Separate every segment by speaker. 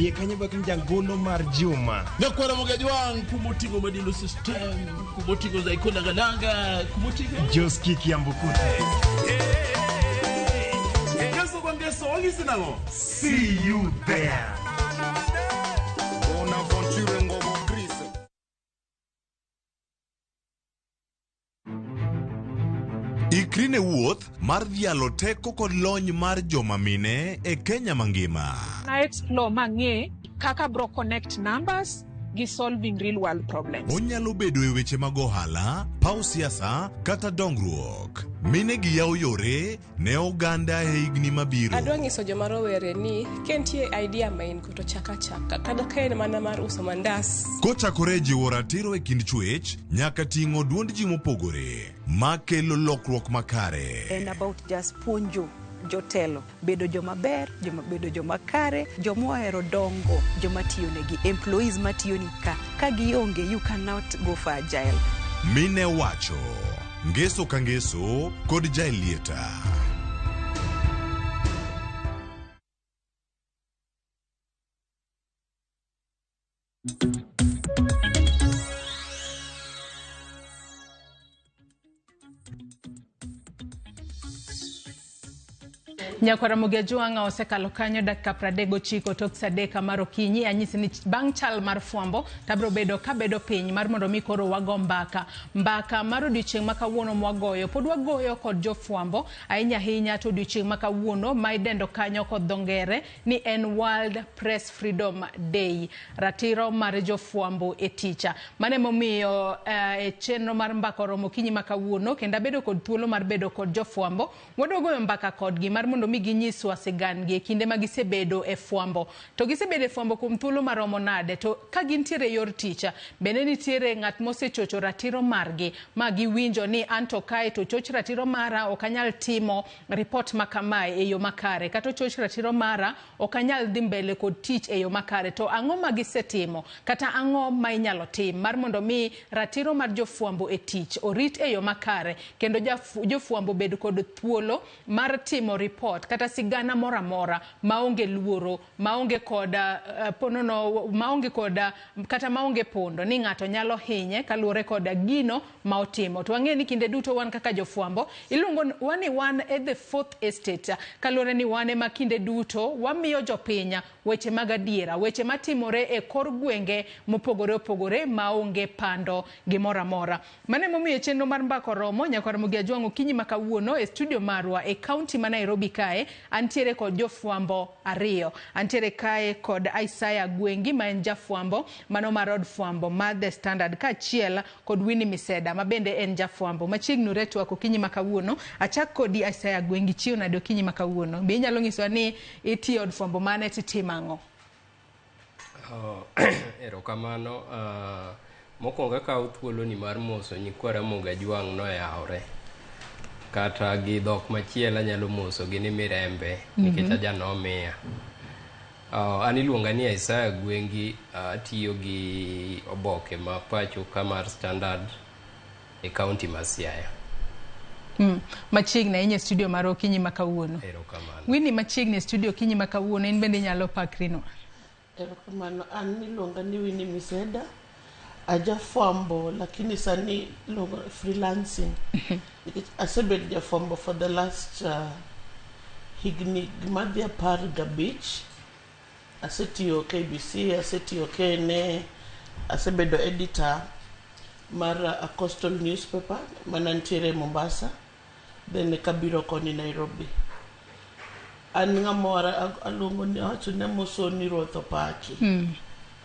Speaker 1: Iye kanyo bak janguno mar Juma.
Speaker 2: Nyakwara Mogajwang' kumoting'o Madilu System, kumoting'o Zaiko Langalanga, kumoting'o
Speaker 1: Joski Kiambukuta.
Speaker 2: Ngeso kwa ngeso, wang'isi nang'o?
Speaker 1: See you there.
Speaker 3: Bonaventure Ngobo Chris.
Speaker 4: Ikri ne wuoth mar dhialo teko kod lony mar joma mine e Kenya mangima.
Speaker 5: Na explore mang'e kaka bro connect numbers gi solving real world problems.
Speaker 4: Onyalo bedo e weche mag ohala, paw siasa kata dongruok. Mine gi yawo yore ne oganda e higni mabiro.
Speaker 6: Adwa nyiso joma rowere ni ka nitie idea ma in go to chak achaka kata ka en mana mar uso mandas.
Speaker 4: Kochakore e jiwo ratiro e kind chwech nyaka ting'o duond ji mopogore makelo lokruok makare.
Speaker 7: En about just puonjo jotelo bedo joma ber, joma bedo joma kare, joma ohero dongo, joma tiyo negi, employees matiyo ni ka. Ka gionge, you cannot go for agile.
Speaker 4: Mine wacho ngeso ka ngeso kod Jaelieta.
Speaker 8: Nyakwara Mogajwang' osekalo kanyo dakika 39 tok saa 3 mar okinyi. Anyisi ni bang' chal mar fwambo tabro bedo kabedo piny mar mondo mi koro wago mbaka. Mbaka mar odiochieng' ma kawuono mwagoyo pod wagoyo kod jofwambo ahinya ahinya to odiochieng' ma kawuono ma idendo kanyo kod dho ngere ni en World Press Freedom Day, ratiro mar jofwambo e ticha. Mano emomiyo e chenro mar mbaka oromo okinyi ma kawuono kendo abedo kod thuolo mar bedo kod jofwambo. Wadwa goyo mbaka kodgi mar mondo mi ginyiswa sigandgi e kinde ma gisebedo e fwambo. To gisebedo e fwambo kuom thuolo maromo nade? To ka gintiere e yor tich, bende nitiere ng'at mosechocho ratiro margi ma giwinjo ni anto kae to choch ratiro mara ok anyal timo report ma kamae e yo makare, kata ochoch ratiro mara ok anyal dhi mbele kod tich e yo makare. To ang'o ma gisetimo kata ang'o ma inyalo tim mar mondo mi ratiro mar jofwambo e tich orit e yo makare kendo jofwambo bed kod thuolo mar timo report kata sigana moro amora maonge luoro, maonge kod ponono, maonge kod kata maonge pondo ni ng'ato nyalo hinye kaluwore kod gino ma otimo. To wang'e ni kinde duto wan kaka jofwambo iluongo wani wan e the fourth estate, kaluwore ni wan ema kinde duto wamiyo jopiny weche mag adiera, weche matimore e kor gwenge mopogore opogore maonge pando gimoro amora. Mano emomiyo chenro mar mbaka oromo Nyakwar Ramogi Ajwang' okinyi ma kawuono e studio marwa e kaunti ma Nairobi kae antiere kod jofwambo ariyo. Antiere kae kod Isaiah Gwengi ma en jafwambo mano mar od fwambo mar The Standard kaachiel kod Winnie Miseda ma bende en jafwambo. Machiegni uretwak okinyi ma kawuono. Achak kodi Isaiah Gwengi, chiew nade okinyi ma kawuono? Be inyalo nyisowa ni itiyo od fwambo mane titimo ang'o?
Speaker 9: Erokamano. Mokwongo akawo thuoloni mar moso nyikwa Ramogi Ajwang' noyawre. Kata gi dhok machielo anyalo mosogi ni mirembe nikech aja nomiya. An iluonga ni Isaiah Gwengi, atiyo gi oboke ma pacho ka mar Standard e kaunti ma Siaya.
Speaker 8: Machiegni ahinya e studio mar okinyi ma kawuono.
Speaker 9: Erokamano.
Speaker 8: Winnie, machiegni e studio okinyi ma kawuono, in bende inyalo pakri nwa.
Speaker 10: Erokamano, an iluonga ni Winnie Miseda, ajafwambo lakini sani iluongo freelancing. Nikech asebedo jafwambo for the last higni madhi 15. Asetiyo KBC, asetiyo KNA, asebedo editor mar a coastal newspaper mana nitiere Mombasa, then kabiro koni Nairobi. An ng'ama aluongo ni awacho ni amoso ni Ruoth opaki.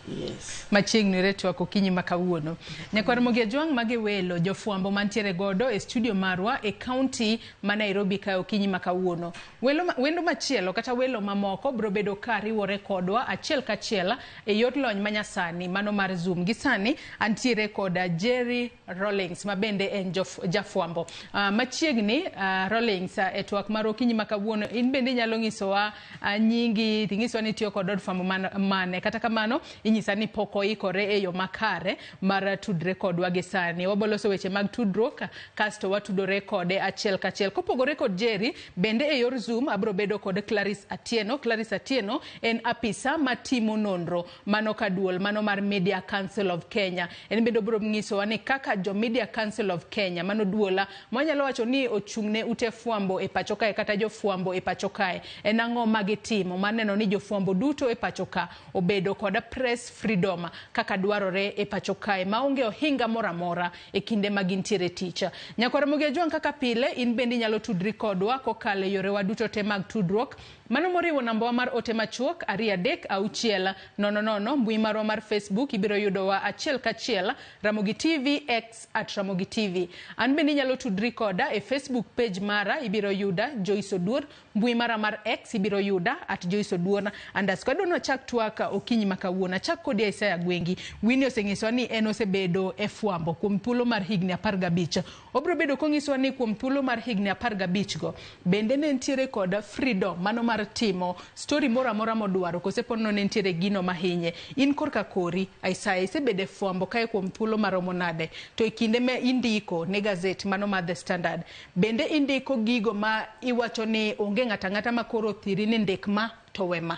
Speaker 10: Yes.
Speaker 8: Machiegni retwak okinyi ma kawuono. Nyakwar Ramogi Ajwang' magi welo jofwambo mantiere godo e studio marwa e kaunti ma Nairobi kae okinyi ma kawuono. Wendo machielo kata welo mamoko biro bedo ka riwore kodwa achiel kachiel e yor lony manyasani mano mar Zoom. Gi sani antiere kod Jerry Rawlings ma bende en jafwambo. Machiegni Rawlings e twak mar okinyi ma kawuono in bende inyalo nyisowa nyingi, tinyisowa ni itiyo kod od fwambo mane. Kata kamano inyis Inyisa ni pok oikore e yo makare mar tudre kodwa gi sani. Waboloso weche mag tudruok kasto watudore kode achiel kachiel. Kopogore kod Jerry, bende e yor Zoom abro bedo kod Clarice Atieno. Clarice Atieno en apisa matimo nonro mano ka duol mano mar Media Council of Kenya. En bende obro nyisowa ni kaka jo Media Council of Kenya mano duola mwanyalo wacho ni ochung' ne ute fwambo e pacho kae kata jofwambo e pacho kae, en ang'o ma gitimo mar neno ni jofwambo duto e pacho ka obedo kod press freedom kaka dwarore e pacho kae maonge ohinga moro amora e kinde ma gintiere tich. Nyakwar Ramogi Ajwang', kaka pile in bende inyalo tudri kodwa kokalo e yorewa duto te mag tudruok, mano moriwo nambawa mar ote machuok 23600, mbui marwa mar Facebook ibiro yudowa achiel kachiel Ramogi TV, X @RamogiTV. An bende inyalo tudri koda e Facebook page mara, ibiro yuda Joyce Oduor, mbui mara mar X ibiro yuda @JoyceOduor_. Adwa ni wachak twak okinyi ma kawuono. Achak kodi Isaiah Gwengi. Winnie osenyisowa ni en osebedo e fwambo kuom thuolo mar higni 15. Obiro bedo konyisowa ni kuom thuolo mar higni 15 go bende ne nitiere kod freedom mano mar timo story moro amora modwaro kose ponono ne nitiere gino mahinye. In korka kori Isaiah, isebedo e fwambo kae kuom thuolo maromo nade? To e kinde ma indiko ne gazet mano mar The Standard, bende indiko gigo ma iwacho ni onge ng'ato ang'ata ma koro thiri ni ndik ma to we ma?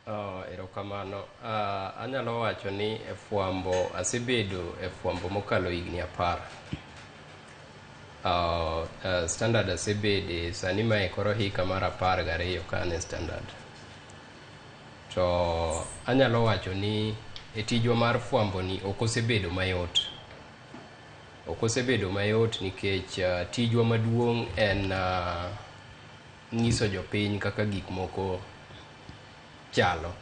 Speaker 9: Oh, erokamano. Anyalo wacho ni e fwambo asebedo e fwambo mokalo higni 10. Standard asebede sani mae koro hika mar 12 ka an e Standard. To anyalo wacho ni e tijwa mar fwambo ni ok osebedo mayot. Ok osebedo mayot nikech tijwa maduong' en nyiso jopiny kaka gik moko chalo.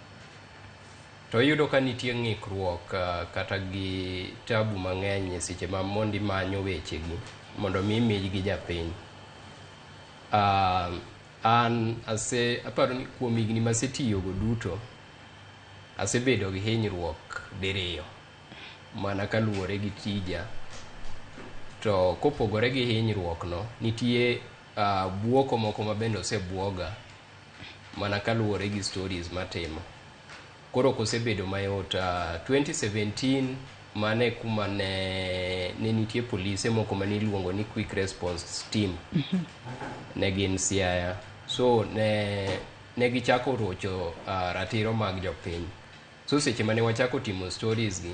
Speaker 9: To iyudo ka nitie ng'ikruok kata gi tabu mang'eny e seche ma mondo imanyo weche gi mondo mi imigi japiny. An ase aparo ni kuom higni masetiyogo duto asebedo gi hinyruok diriyo mana kaluwore gi tija. To kopogore gi hinyruok no, nitie buoko moko ma bende osebuoga mana kaluwore gi stories matimo. Koro ok osebedo mayot. 2017 mane kuma ne nitie polise moko mane iluongo ni quick response team, ne gin Siaya. So ne gichako rocho ratiro mag jopiny. So seche mane wachako timo stories gi,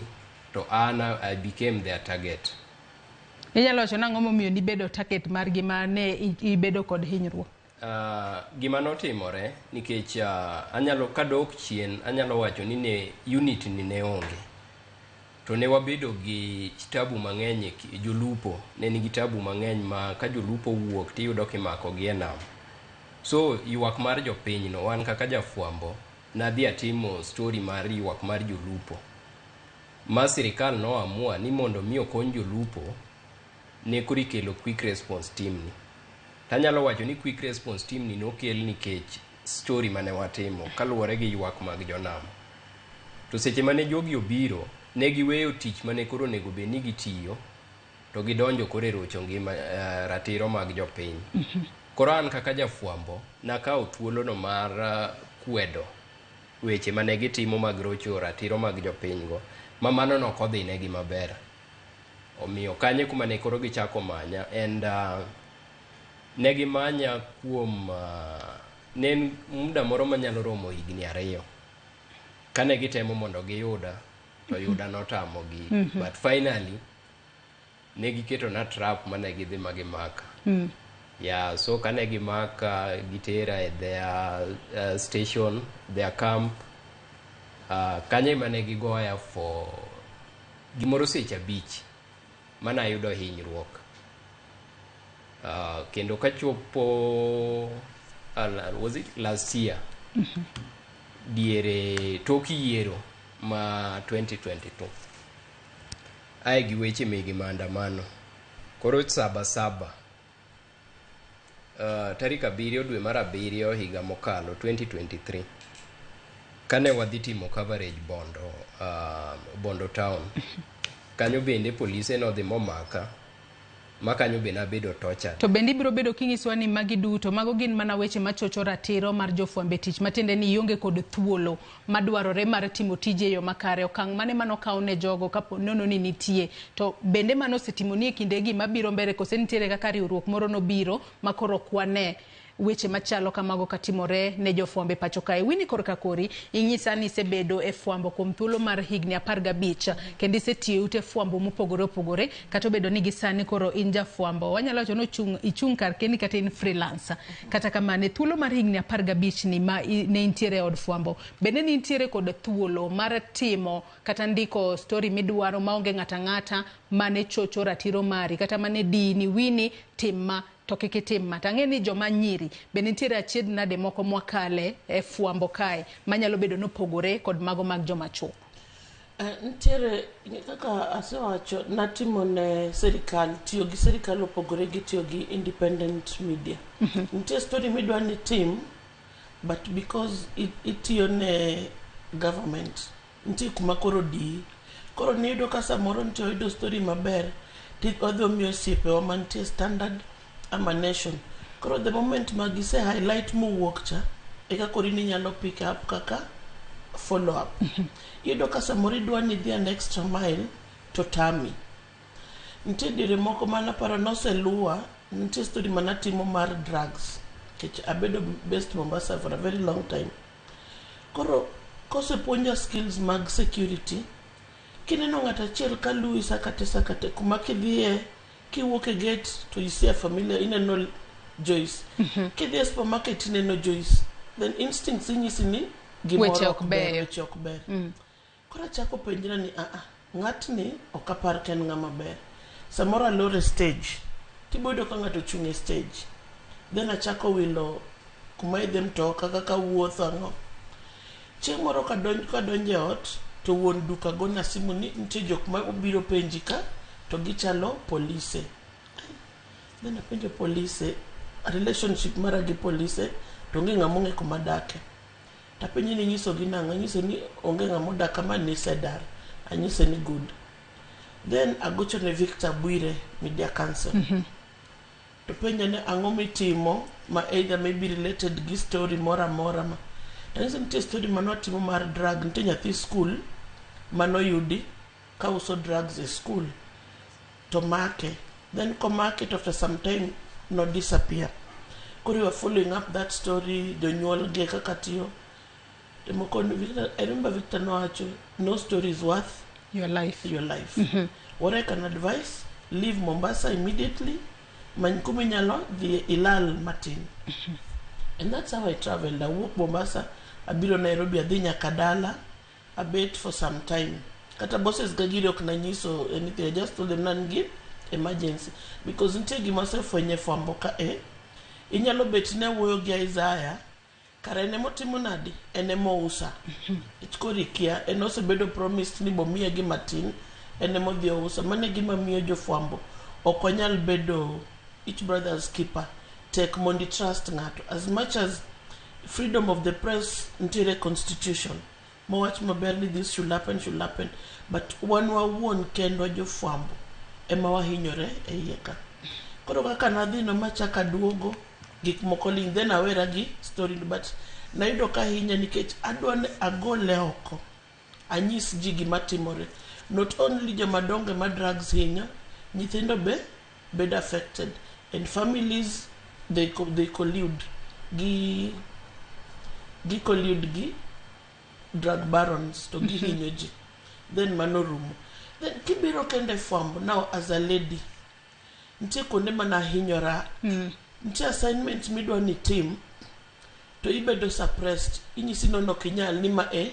Speaker 9: to an I became their target.
Speaker 8: Inyalo wacho nang'o momiyo nibedo target margi ma ne ibedo kod hinyruok?
Speaker 9: Gima notimore nikech anyalo kadok chien, anyalo wacho ni ne unit ni ne onge to ne wabedo gi tabu mang'eny e jolupo ne nigi tabu mang'eny ma ka jolupo wuok tiyudo kimako gi e nam. So ywak mar jopiny no, wan kaka jafwambo nadhi atimo story mar ywak mar jolupo ma sirikal noamua ni mondo mi okony jolupo, ne koro ikelo quick response team ni. Tanyalo wacho ni quick response team ni nokel nikech story mane watimo kaluwore gi ywak mag jonam. To seche mane jogi obiro, ne giweyo tich mane koro onego bed ni gitiyo to gidonjo koro e rocho ngima ratiro mag jopiny. Koro an kaka jafwambo nakawo thuolono mar kwedo weche mane gitimo mag rocho ratiro mag jopiny go, ma mano nokodhinegi maber. Omiyo kanyo kuma ne koro gichako manya and ne gimanya kuom ne en muda moro manyalo romo higni 2 kane gitemo mondo giyuda to yuda notamogi. But finally ne giketona trap mane gidhi ma gimaka. Yeah, so kane gimaka, gitera e their station, their camp, kanyo ema ne gigoya for gimoro seche 5 mana ayudo hinyruok. Kendo kachopo was it last year, diere tok yiero ma 2022 ae gi weche mege maandamano koro saba saba, tarik 7 dwe mar 7 higa mokalo 2023, kane wadhi timo coverage Bondo, Bondo town kanyo bende polise nodhi momaka. Ma kanyo be nabedo tortured.
Speaker 8: To bende ibiro bedo kinyisowa ni magi duto mago gin mana weche machocho ratiro mar jofwambo e tich, matiende ni ionge kod thuolo madwarore mar timo tije e yo makare. Okang' mane manokaw ne jogo kapo nono ni nitie? To bende mano osetimoni e kindegi mabiro mbele, kose nitiere kaka riwruok moro nobiro ma koro ok wane weche machalo kamago katimore ne jofwambo e pacho kae? Winnie, korka kori, inyisa ni isebedo e fwambo kuom thuolo mar higni 15 kendo isetiyo e ute fwambo mopogore opogore, kata obedo ni gi sani koro in jafwambo, wanyalo wacho ni ochung' ichung' kar kendi kata in freelancer. Kata kamano, e thuolo mar higni 15 ni ma ne intiere e od fwambo, bende ne intiere kod thuolo mar timo kata ndiko story midwaro maonge ng'ata ang'ata mane chocho ratiro mari, kata mane diyi ni Winnie tim ma to kik itim ma? Tang'e ni joma nyiri bende nitiere achiedh nade moko mwakale e fwambo kae manyalo bedo nopogore kod mago mag joma chuo.
Speaker 10: Nitiere kaka asewacho, natimo ne sirikal. Tiyo gi sirikal opogore gi tiyo gi independent media. Nitie story midwa ni tim, but because itiyo ne government, nitie kuma koro diyi. Koro niyudo ka samoro nitie oyudo story maber, ti wadhi omiyo osiepewa mantie Standard ama Nation. Koro the moment ma gise highlight mowuok cha, eka koro in inyalo pick up kaka follow up. Iyudo ka samoro idwa ni idhi an extra mile to tami. Nitie diere moko manaparo noseluwa, nitie story manatimo mar drugs, nikech abedo based Mombasa for a very long time. Koro kosepuonja skills mag security, kineno ng'ato achiel ka luwi sakate sakate, kuma kidhiye, kiwuok e gate to you see a familiar, ineno Joyce. Kidhi e supermarket ineno Joyce. Then instincts inyisi ni gimoro
Speaker 8: Weche ok
Speaker 10: ber,
Speaker 8: beyo.
Speaker 10: Weche ok ber. Koro achako penjra ni aa, ng'atni ok apar ka en ng'ama ber. Samoro alor e stage, tiboyudo ka ng'ato ochung' e stage. Then achako wilo kuma idhe mtoka kaka wuotho ang'o. Chieng' moro kadonjo e ot, to wuon duka gona simu ni nitie jok ma obiro penji ka to gichalo polise. Then apenjo polise, relationship mara gi polise to onge ng'ama ong'e kuma adake. Tapenje ni inyisogi nang'o? Anyise ni onge ng'ama odak kama nisedar. Anyise ni good. Then agocho ne Victor Bwire, Media Council. To penja ni ang'o mitimo ma either maybe related gi story moro amora ma. Tanyise nitie story manwatimo mar drug, nitie nyathi school manoyudi kauso drugs e school to make. Then komake to after some time no disappear. Koro we were following up that story, jonyuol ge kaka tiyo. To moko Victor, I remember Victor nowacho, no story is worth
Speaker 8: your life.
Speaker 10: Your life. What I can advise, leave Mombasa immediately, many kuma inyalo dhi ilal matin. And that's how I traveled. Awuok Mombasa, abiro Nairobi, adhi nyaka dala, abet for some time. Kata bosses ga giri ok nanyiso anything. I just told them nan gi emergency. Because nitie gima asefwenyo e fwambo ka e, inyalo bet ni awuoyo gi Isaiah, kara en emotimo nadi, en emousa. Ich koro ikia, en osebedo promised ni bomiye gima tin, en emodhi ousa. Mano e gima miyo jofwambo ok wanyal bedo each brother's keeper. Tek mondo i trust ng'ato. As much as freedom of the press nitiere e constitution, mowach maber ni this should happen, should happen. But wan wawuon kendwa jofwambo ema wahinyore e iye ka. Koro kaka nadhi no machako aduogo, gik moko ling', then awera gi story no, but nayudo ka hinya nikech adwa ni agole oko. Anyis ji gima timore. Not only jomadongo ema drugs hinyo, nyithindo be bedo affected. And families, they collude gi collude gi drug barons to gihinyo ji. Then mano rumo. Then kibiro kendo e fwambo, now as a lady, nitie kuonde mana hinyora. Nitie assignment midwa ni tim, to ibedo suppressed. Inyisi no ok inyal ni ma e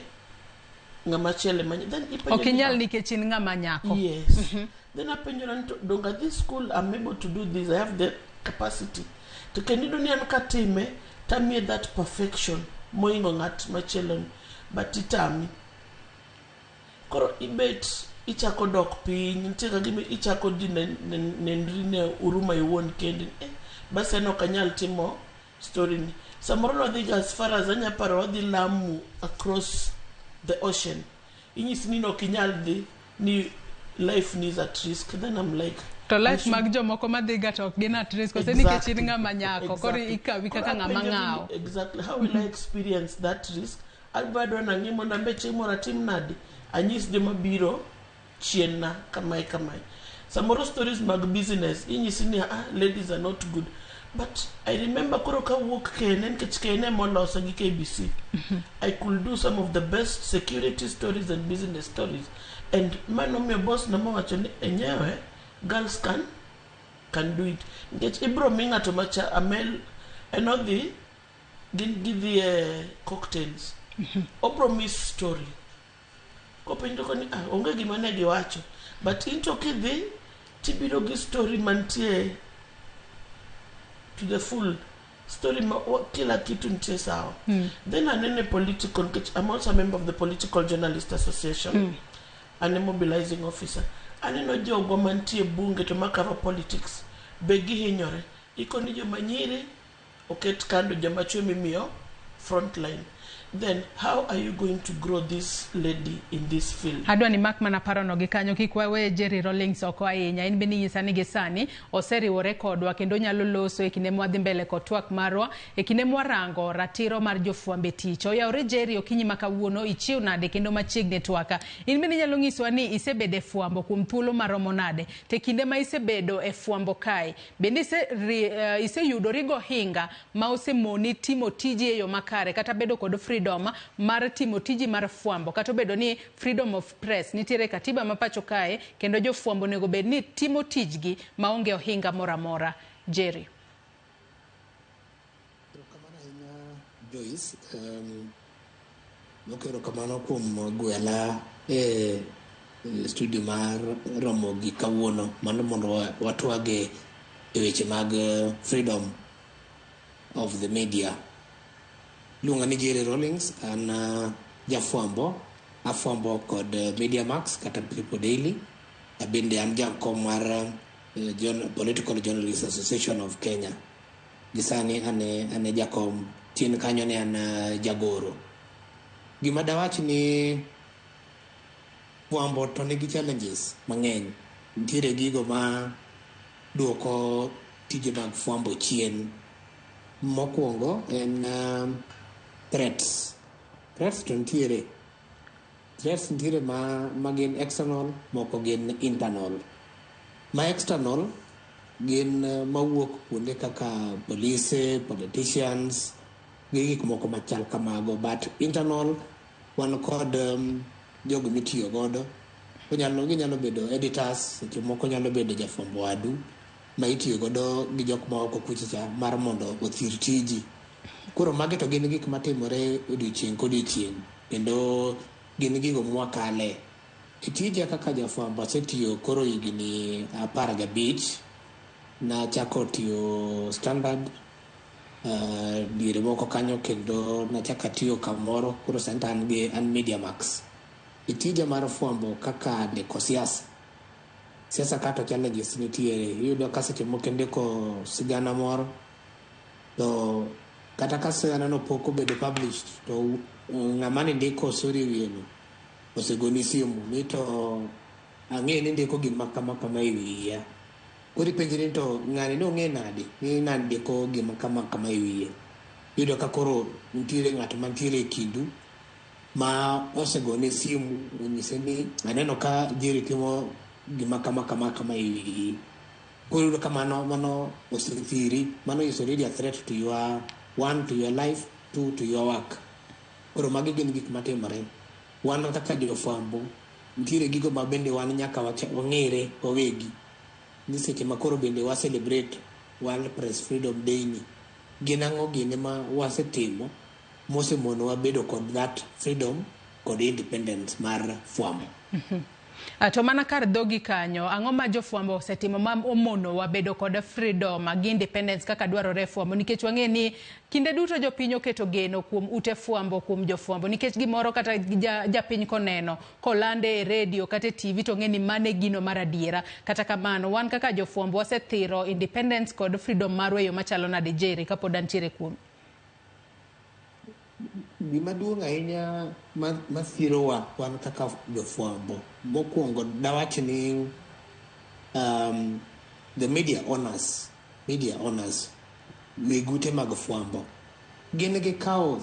Speaker 10: ng'ama chielo ema. Then ipenjo
Speaker 8: Ok
Speaker 10: ni,
Speaker 8: inyal nikech in ng'ama nyako.
Speaker 10: Yes. Then apenjora ni to dong adhi school, I'm able to do this, I have the capacity. To kendo iyudo ni an katime, tamiye that perfection mohingo ng'at machielo ni. But itami. Koro ibet ichako dok piny, nitie ka gima ichako dhi nenri ne huruma iwuon kendi. Basi an ok anyal timo story ni. Samoro nwadhi ga as far as anya paro wadhi Lamu across the ocean. Inyisi ni ok inyal dhi ni life ni is at risk. Then I'm like,
Speaker 8: To life mag jomoko madhi ga to ok gin at risk, kose nikech in ng'ama nyako, koro ikawi kaka
Speaker 10: Koro
Speaker 8: ng'ama
Speaker 10: apenjo ni,
Speaker 8: ng'awo.
Speaker 10: Exactly, how will I experience that risk? Adwa dwa nang'e mondo ambe chieng' moro atim nade, anyis joma biro chien na kamae kamae. Samoro stories mag business inyisi ni, ah, ladies are not good, but I remember koro kawuok KNN, nikech KNN molose gi KBC, I could do some of the best security stories and business stories, and mano miyo boss na mowacho ni enyewe girls can do it, nikech ibro mi ng'ato macha amel en odhi gin gidhi e cocktails, obro miss story kopenjo ko ni, ah, onge gima ne giwacho, but in to kidhi tibiro gi story mantie to the full story ma kila kitu nitie sawa. Then anene political, nikech I'm also a member of the Political Journalist Association. An a mobilizing officer. Aneno jogwa mantie bunge to makava politics be gihinyore ikoni joma nyiri oket kando, joma chwe mimiyo frontline. Then how are you going to grow this lady in this field?
Speaker 8: Adwa ni mak mana parono gi kanyo, kik wawe Jerry Rawlings oko ahinya. In bende inyisa ni gi sani oseriwore kodwa kendo nyalo loso e kinde mwadhi mbele kod twak marwa, e kinde mwarango ratiro mar jofwambo e tich. Oyawore Jerry, okinyi ma kawuono ichiew nade kendo machiegni twaka? In bende inyalo nyiswa ni isebedo e fwambo kuom thuolo maromo nade, to e kinde ma isebedo e fwambo kae bende iseyudori gohinga ma osemoni timo tiji e yo makare, kata bedo kod freedom mar timo tiji mar fwambo, kata obedo ni freedom of press nitiere e katiba ma pacho kae kendo jofwambo onego bed ni timo tijgi maonge ohinga moro amora? Jerry.
Speaker 3: Erokamano ahinya, Joyce. Erokamano kuom gwela e studio mar romo gi kawuono mano mondo watwage e weche mag freedom of the media. Iluonga ni Jerry Rawlings, an jafwambo, afwambo kod Mediamax kata People Daily. Bende an jakom mar Political Journalists Association of Kenya. Gisani ane jakom, chien kanyo ne an jagoro. Gima dawach ni fwambo to nigi challenges mang'eny. Nitiere gigo ma duoko tije mag fwambo chien. Mokwongo en threats. Threats to nitiere. Threats nitiere ma gin external, moko gin internal. Ma external gin mawuok kuonde kaka polise, politicians, gi gik moko machal kamago. But internal wan kod jogo mitiyo godo. Ginyalo bedo editors, seche moko nyalo bedo jafwambo wadu ma itiyo godo gi jok ma oko kucha cha mar mondo othir tiji. Koro magi to gin gik matimore odiochieng' kodiochieng', kendo gin gigo mwakale. E tija kaka jafwambo asetiyo koro higni 15. Nachako tiyo Standard diere moko kanyo, kendo nachako atiyo kamoro, koro sani to an gi an Mediamax. E tija mar fwambo kaka ndiko siasa, siasa ka to challenges nitiere. Iyudo ka seche moko indiko sigana moro, to kata ka sigana no pok obedo published, to ng'ama nindiko story e wiye no osegoni simu ni to ang'e ni indiko gima kama kama e wiya. Koro ipenjri ni to ng'ani nong'e nade ni nandiko gima kama kama e wiye. Iyudo ka koro nitiere ng'at mantiere e kindu ma osegone simu onyise ni aneno ka Jerry timo gima kama kama kama e wiyi. Koro iyudo ka mano osethiri, mano is already a threat to your one, to your life, two, to your work. Koro magi gin gik matimore. Wan kaka jofwambo, nitiere gigo ma bende wan nyaka wang'ere wawegi ni seche ma koro bende wa celebrate World Press Freedom Day ni, gin ang'o gini ma wasetimo mosemonowa bedo kod that freedom kod independence mar fwambo.
Speaker 8: To mana kar dhogi kanyo, ang'o ma jofwambo osetimo ma omonowa bedo kod freedom gi independence kaka dwarore e fwambo? Nikech wang'e ni kinde duto jopiny oketo geno kuom ute fwambo, kuom jofwambo, nikech gimoro kata japiny koneno kolande e redio kata e TV to ng'e ni mano e gino mar adiera. Kata kamano, wan kaka jofwambo wasethiro independence kod freedom marwa e yo machalo nade, Jerry, kapod antiere kuomi?
Speaker 3: Gima duong' ahinya mathirowa wan kaka jofwambo, mokwongo dawach ni The media owners, weg ute mag fwambo, gin gikawo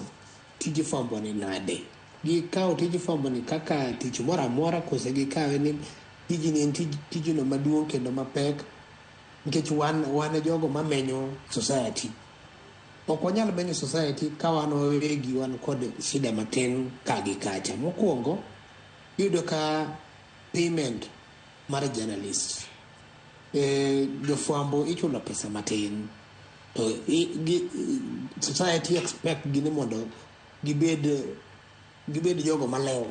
Speaker 3: tij fwambo ni nade? Gikawo tij fwambo ni kaka tich moro amora, kose gikawe ni tijni en tijno maduong' kendo mapek? Nikech wan e jogo mamenyo society. Ok wanyal menyo society ka wan wawegi wan kod shida matin ka gi kacha. Mokwongo, iyudo ka payment mar journalist, jofwambo ichulo pesa matin, to society expect gi ni mondo gibed jogo maler,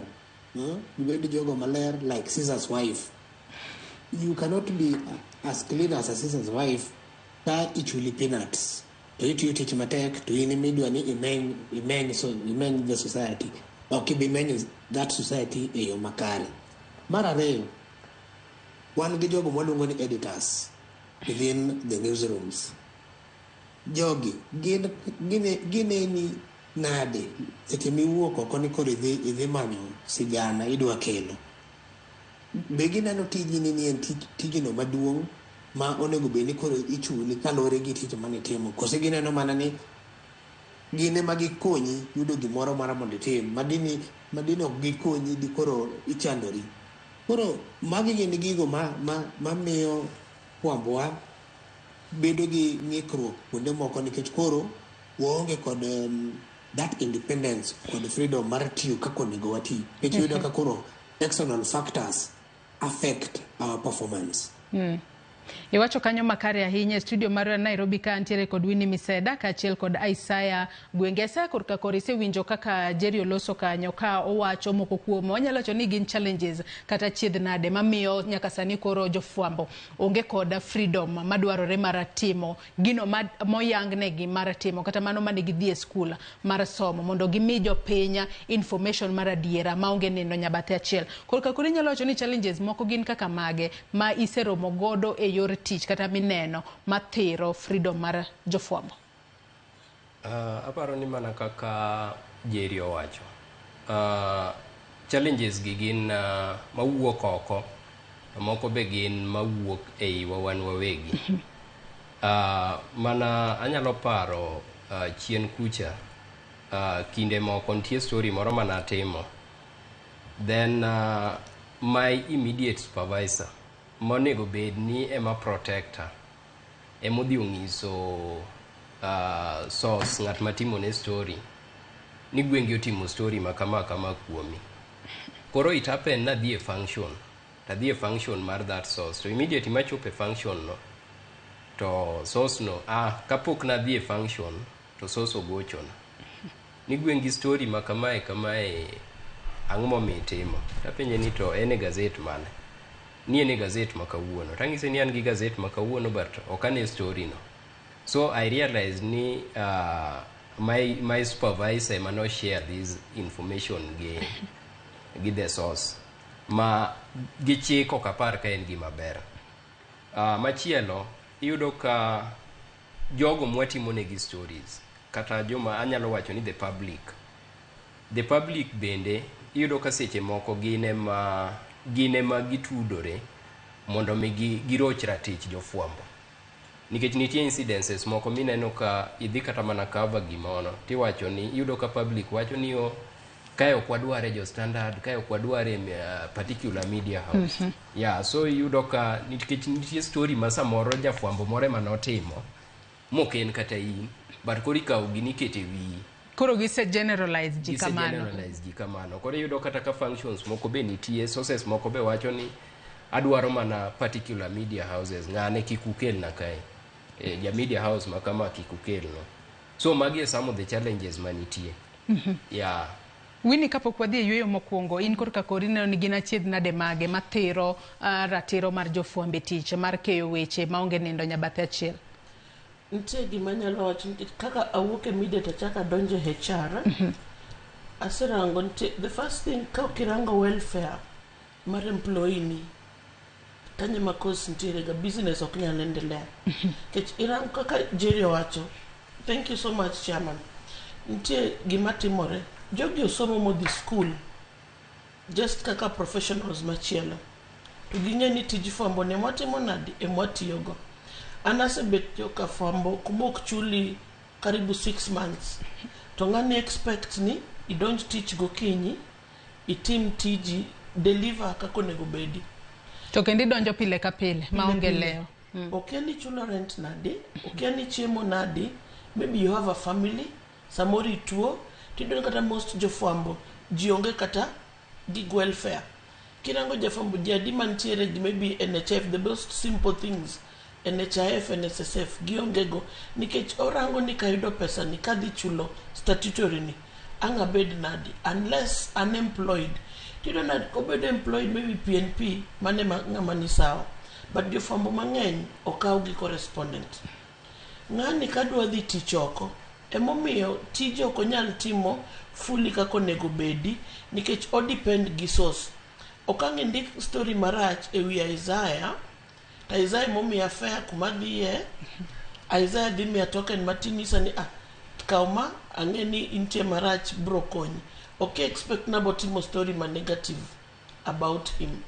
Speaker 3: Gibed jogo maler like Caesar's wife. You cannot be as clean as a Caesar's wife ka ichuli peanuts to itiyo tich matek, to in imidwa ni imeny, so imeny the society. Ok ibi menyo that society e yo makare. Mar ariyo, wan gi jogo mwaluongo ni editors within the newsrooms. Jogi gin gineni nade seche miwuok oko ni koro idhi manyo sigana idwa kelo? Be gineno tijni ni en tijno maduong' ma onego bed ni koro ichuli kaluwore gi tich manitimo, kose gineno mana ni gin ema gikonyi yudo gimoro mara mondo itim madini ok gikonyi di koro ichandori? Koro magi gin gigo ma miyo fwambowa bedo gi ng'ikruok kuonde moko, nikech koro waonge kod that independence kod freedom mar tiyo kaka onego wati, nikech iyudo ka koro external factors affect our performance.
Speaker 8: Iwacho kanyo makare ahinya. E studio mar Nairobi ka antiere kod Winnie Miseda kaachiel kod Isaya Gwenge. Isaya, korka kor isewinjo kaka Jerry oloso kanyo ka owacho moko kuom wanyalo wacho ni gin challenges kata chiedh nade mamiyo nyaka sani koro jofwambo onge kod freedom madwarore mar timo gino moyangnegi mar timo, kata mano mane gidhi e skul mar somo mondo gimi jopiny information mar adiera maonge neno nyabathe achiel. Korka koro inyalo wacho ni challenges moko gin kaka mage ma iseromo godo e yor tich kata mineno mathiro freedom mar jofwambo?
Speaker 9: Aparo ni mana kaka Jerry owacho, challenges gi gin mawuok oko to moko be gin mawuok e iwa wan wawegi. Mana anyalo paro chien kucha, kinde moko nitie story moro manatimo, then my immediate supervisor monego bed ni ema protector emodhi ong'iso source, ng'at matimone story, ni gwengi otimo story ma kama kama kuomi. Koro it happen nadhi e function, tadhi e function mar that source, to immediately machopo e function no to source no, kapok nadhi e function to source ogochona ni gwengi story ma kamae kamae, ang'o momiyo itimo? Tapenje ni to en e gazet mane? Ni en e gazet ma kawuono. Tang'ise ni an gi gazet ma kawuono, but ok ane story no. So I realized ni my supervisor ema no share this information gi the source ma gi chik ok apar ka en gima ber. Machielo iyudo ka jogo mwatimo negi stories, kata joma anyalo wacho ni the public bende iyudo ka seche moko gin ema gitudore mondo mi giroch ratich jofwambo, nikech nitie incidences moko mineno ka idhi kata mana cover gimoro, tiwacho ni iyudo ka public wacho ni o kae ok wadware jo Standard, kae ok wadware particular media house. Yeah, so iyudo ka nikech nitie story ma samoro jafwambo moro ema notimo mok en kata in, but koro ikawo gini ikete wiyi.
Speaker 8: Koro gise generalize ji
Speaker 9: Gise
Speaker 8: kamano.
Speaker 9: Generalize ji kamano. Koro iyudo kata ka functions moko be nitie, sources moko be wacho ni adwaro mana particular media houses, ng'ane kik ukelna kae, ja media house ma kama kik ukelno. So magi e some of the challenges manitie, yeah.
Speaker 8: Winnie, kapok wadhi e yueyo mokwongo, in korka kori ineno ni gin achiedh nade mage mathiro ratiro mar jofwambo e tich mar keyo weche maonge nindo nyabathe achiel?
Speaker 10: Nitie gima anyalo wacho, nikech kaka awuok e media to achako adonjo e HR, aserango nitie the first thing, ka ok irango welfare mar employee ni, kanyo ema cause nitiere ga business ok nyal endelea, nikech irango kaka Jerry owacho. Thank you so much, chairman. Nitie gima timore, jogi osomo modhi school just kaka professionals machielo, to ging'e ni tij fwambo ni emwatimo nade, emwatiyogo. An asebet joka fwambo kuma ok chuli karibu 6 months. To ng'ani expect ni idonj tich gokinyi, itim tiji, deliver kaka onego bedi.
Speaker 8: To kendo idonjo pile ka pile maonge lewo.
Speaker 10: Okia ni chulo rent nadi, okia ni chiemo nadi, maybe you have a family, samoro ituo, tiyudo ni kata most jofwambo ji onge kata gig welfare. Kirango jafwambo ji adi mantiere gi maybe NHIF, the most simple things, NHIF, NSSF, gionge go nikech orango ni kayudo pesa ni kadhi chulo statutory ni ang' abed nadi unless unemployed. Tiyudo na kobedo employed maybe PNP mane ma ng'ama ni sawa. But jofwambo mang'eny okaw gi correspondent. Ng'ani kadwa dhi tich oko, emomiyo tije ok onyal timo fully kaka onego bedi nikech o depend gi source. Ok ang' indik story marach ewi Isaiah, to Isaiah momiya fare kuma adhiye, Isaiah dhi miya token matin nyisa ni ah, kaw ma ang'e ni intie marach bro konyi. Ok expect na botimo story ma negative about him.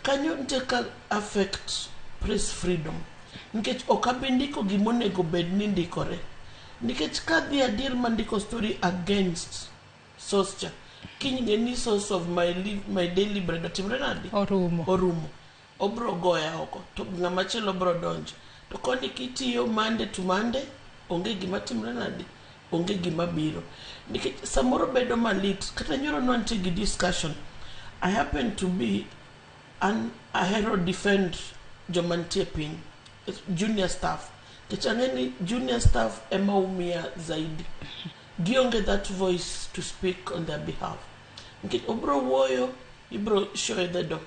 Speaker 10: Kanyo nitie ka affect press freedom nikech ok abi ndiko gimonego bed ni ndikore nikech kadhi adier mandiko story against source cha kiny ng'e ni source of my daily bread otimre nadi
Speaker 8: orumo
Speaker 10: orumo obro goya oko to ng'ama chielo bro donjo to koni kitiyo Monday to Monday onge gima timre nadi onge gima biro nikech samoro bedo malit kata nyoro ne wantie gi discussion. I happen to be an ahero defend joma nitie piny, junior staff, nikech ang'e ni junior staff ema umia zaidi, gionge that voice to speak on their behalf nikech obro wuoyo ibro show the door,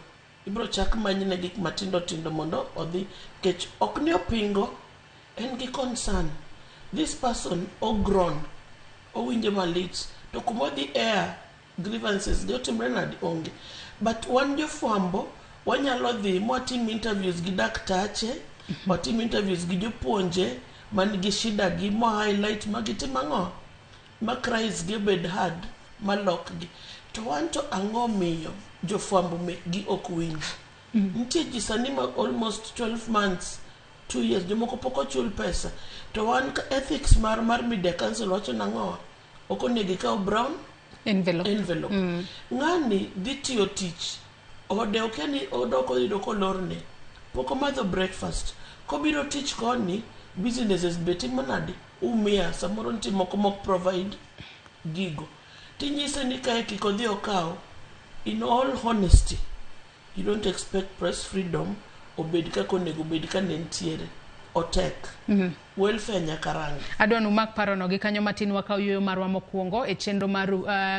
Speaker 10: ibro chak manyne gik matindo tindo mondo odhi nikech ok ni opingo, en gi concern. This person ogrown owinjo malit to kuma odhi air grievances gi otimre nadi onge. But wan jofwambo wanyalo dhi mwatim interviews gi daktache, watim interviews gi jopuonje man gi shida gi mo highlight ma gitim ang'o ma cries gi obed hard malokgi. To wan to ang'o miyo jofwambo mekgi ok winj? Nitie ji sani ma almost 12 months, 2 years, jomoko pok ochul pesa to wan ethics mar Media Council wacho nang'o ok onego ikaw brown
Speaker 8: envelope.
Speaker 10: Envelope. Ng'ani dhi tiyo tich ode okia ni odok oyudo kolorne pok omadho breakfast kobiro tich koni businesses be timo nade umia samoro nitie moko mok provide gigo tinyise ni kae kik odhi okaw. In all honesty, you don't expect press freedom obed kaka onego bed ka ne nitiere otek. Welfare nyaka rangi.
Speaker 8: Adwa ni umak parono gi kanyo matin wakaw yueyo marwa mokwongo e chenro mar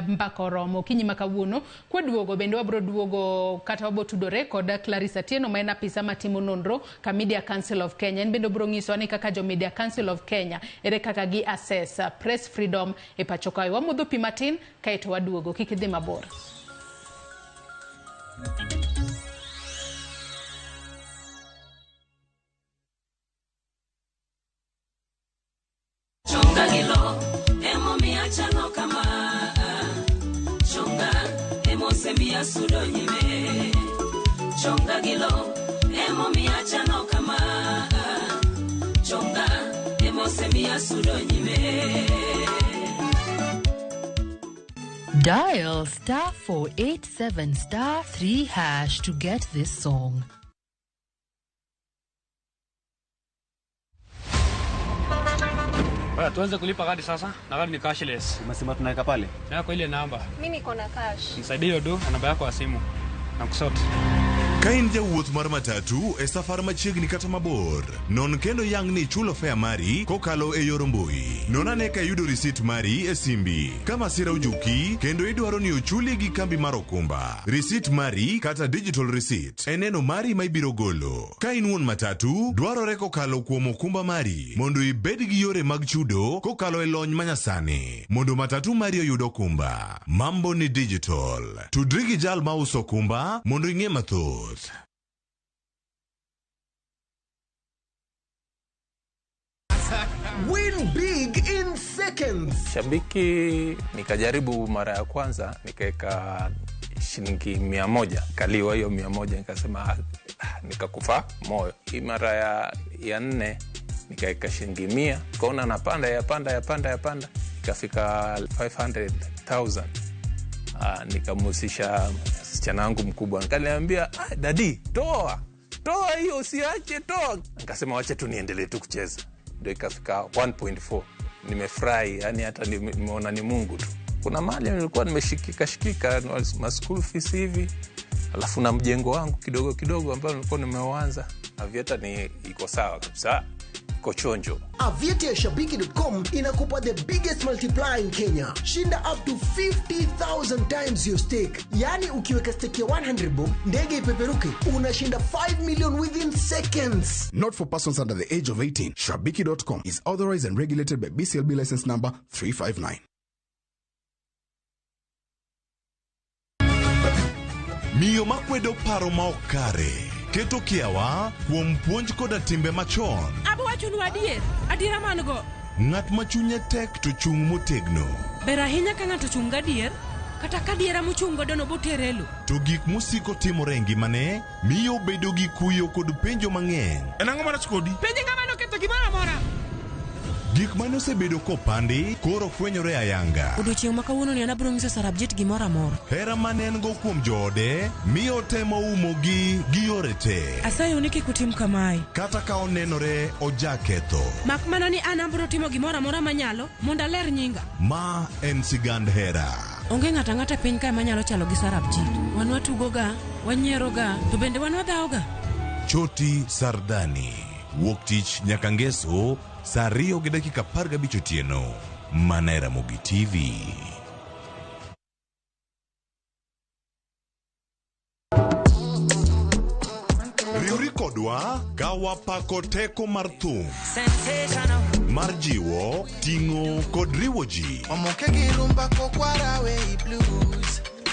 Speaker 8: mbaka oromo okinyi ma kawuono. Kwaduogo bende wabro duogo kata wabro tudore kod Clarice Atieno ma en apisa matimo nonro ka Media Council of Kenya. En bende obro nyisowa ni kaka jo Media Council of Kenya ere kaka gi assess press freedom e pacho kae. Wamodho pi matin kaeto waduogo, kik idhi mabor.
Speaker 11: Chonga gi lo emomiyo achalo kama, chonga emosemiya sudo nyime, chonga gi lo emomiyo achalo kama, chonga emosemiya sudo nyime.
Speaker 12: Dial star 487 star 3 hash to get this song.
Speaker 13: Baya, tuanze kulipa kadi sasa na kadi ni cashless.
Speaker 14: Umesema tunaweka pale?
Speaker 13: Yako ile namba.
Speaker 6: Mimi niko na cash.
Speaker 13: Nisaidie hiyo do na namba yako ya simu. Na kusort.
Speaker 4: Ka in jawuoth mar matatu e safar machiegni kata mabor, non kendo yang ni ichulo fare mari kokalo e yor mbui. Non ane ka iyudo risit mari e simbi. Ka masira ojuki kendo idwaro ni ochuli gi kambi mar okumba, risit mari kata digital receipt en neno mari ma ibiro golo. Ka in wuon matatu, dwarore kokalo kuom okumba mari mondo ibed gi yore mag chudo kokalo e lony manyasani mondo matatu mari oyud okumba. Mambo ni digital. Tudri gi jal mauso okumba mondo ing'e mathoth.
Speaker 15: Win big in seconds.
Speaker 16: Shabiki nikajaribu mara ya kwanza nikaweka shilingi 100, kaliwa hiyo 100, nikasema Nikakufa moyo. Hii mara ya nne nikaweka shilingi 100, kaona napanda yapanda yapanda yapanda, ikafika 500,000. Nikamhusisha msichana wangu mkubwa, nikaniambia, "Daddy, toa toa hiyo, usiache, toa." Nikasema wacha tu niendelee tu kucheza, ndio ikafika 1.4. Nimefurahi, yani hata nimeona ni Mungu tu. Kuna mahali nilikuwa nimeshikika shikika ma school fees hivi, alafu na mjengo wangu kidogo kidogo ambao nilikuwa nimeuanza. Aviator ni iko sawa kabisa, iko chonjo.
Speaker 15: Aviator ya Shabiki.com inakupa the biggest multiplier in Kenya. Shinda up to 50,000 times your stake. Yaani ukiweka stake ya 100 bob, ndege ipeperuke, unashinda 5 million within seconds.
Speaker 14: Not for persons under the age of 18. Shabiki.com is authorized and regulated by BCLB license number 359.
Speaker 4: Miyo makwedo paro ma ok kare keto kiawa kuom puonj koda timbe machon.
Speaker 17: Abo wachonu adier, adiera man go.
Speaker 4: Ng'at ma chunye tek to chung' motegno.
Speaker 17: Ber ahinya ka ng'ato chung' gadier, kata ka diera mochung' godo no botere lo.
Speaker 4: To gik mosiko timore e ngimane miyo obedo gi kuyo kod penjo mang'eny.
Speaker 1: En ang'o marach kodi?
Speaker 17: Penje ng'ama noketho gimoro amora.
Speaker 4: Gik mane osebedo kopandi koro fwenyore ayanga.
Speaker 17: Odiochieng' ma kawuono ni an abiro nyiso Sarabjit gimoro amora.
Speaker 4: Hera mane en go kuom joode miyo otemo umogi gi yore te.
Speaker 17: Asayou ni kik utim kamae.
Speaker 4: Kata ka onenore ojaketho.
Speaker 17: Mak mana ni an abiro timo gimoro amora manyalo mondo aler nyinga.
Speaker 4: Ma en sigand hera.
Speaker 17: Onge ng'ato ang'ata e piny kae manyalo chalo gi Sarabjit. Wan watugoga, wanyieroga, to bende wan wadhawoga.
Speaker 4: Choti Sardani. Wuok tich nyaka ngeso saa 2:15 otieno. Mana e Ramogi TV. Riwri kodwa ka wapako teko mar thum mar jiwo, ting'o kod riwo ji.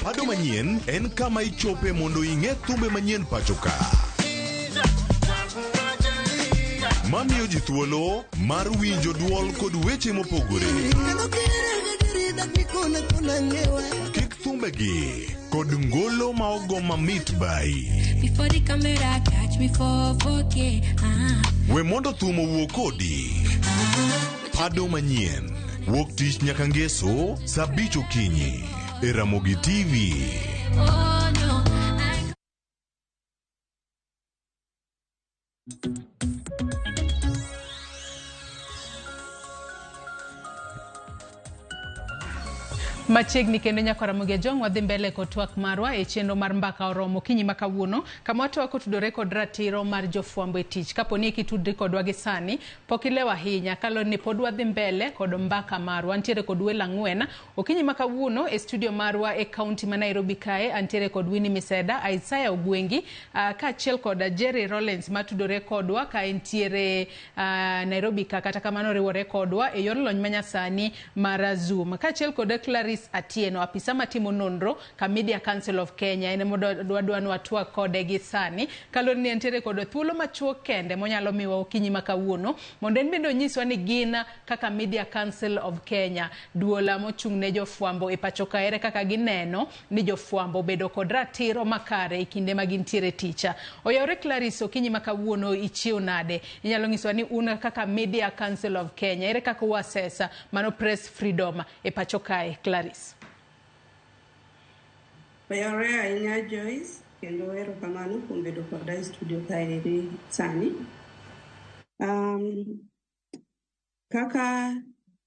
Speaker 4: Pado manyien en kama ichope mondo ing'e thumbe manyien pacho ka. Mamiyo ji thuolo mar winjo duol kod weche mopogore. Kik thumbegi kod ngolo ma ogo mamit bai.
Speaker 18: Before the camera catch me for 4K.
Speaker 4: We mondo thum owuo kodi. Pado manyien wuok tich nyaka ngeso saa 5 okinyi e Ramogi TV.
Speaker 18: Oh no.
Speaker 8: Machiegni kendo nyaka Ramogi Ajwang' wadhi mbele kod twak marwa e chenro mar mbaka oromo okinyi ma kawuono kama watwak otudore kod ratiro mar jofwambo e tich. Kapo ni kitudri kodwa gi sani pok ilewo ahinya kaluwore ni pod wadhi mbele kod mbaka marwa. Ntiere kod welo ang'wen okinyi ma kawuono e studio marwa e kaunti ma Nairobi kae. Antiere kod Winnie Miseda, Isaiah Ogwengi kaachiel kod Jerry Rollins matudore kodwa ka entiere Nairobi ka, kata kamano riwore kodwa e yor lony manyasani mar Zoom, kaachiel kod Clarice Atieno, apisa matimo nonro ka Media Council of Kenya. En wadwa ni watwak kode gi sani kaluwore ni entiere kod thuolo machuok kende monyalo miwa okinyi ma kawuono mondo en bende onyiswa ni gin kaka Media Council of Kenya, duola mochung' ne jofwambo e pacho ka, ere kaka gineno ni jofwambo obedo kod ratiro makare e kinde ma gintiere tich. Oyawre Clarice, okinyi ma kawuono ichiew nade? Inyalo nyiswa ni un kaka Media Council of Kenya, ere kaka uasesa mano press freedom e pacho kae, Clarice?
Speaker 19: Oyawre ahinya Joyce, kendo erokamano kuom bedo koda e studio kaeri sani. Kaka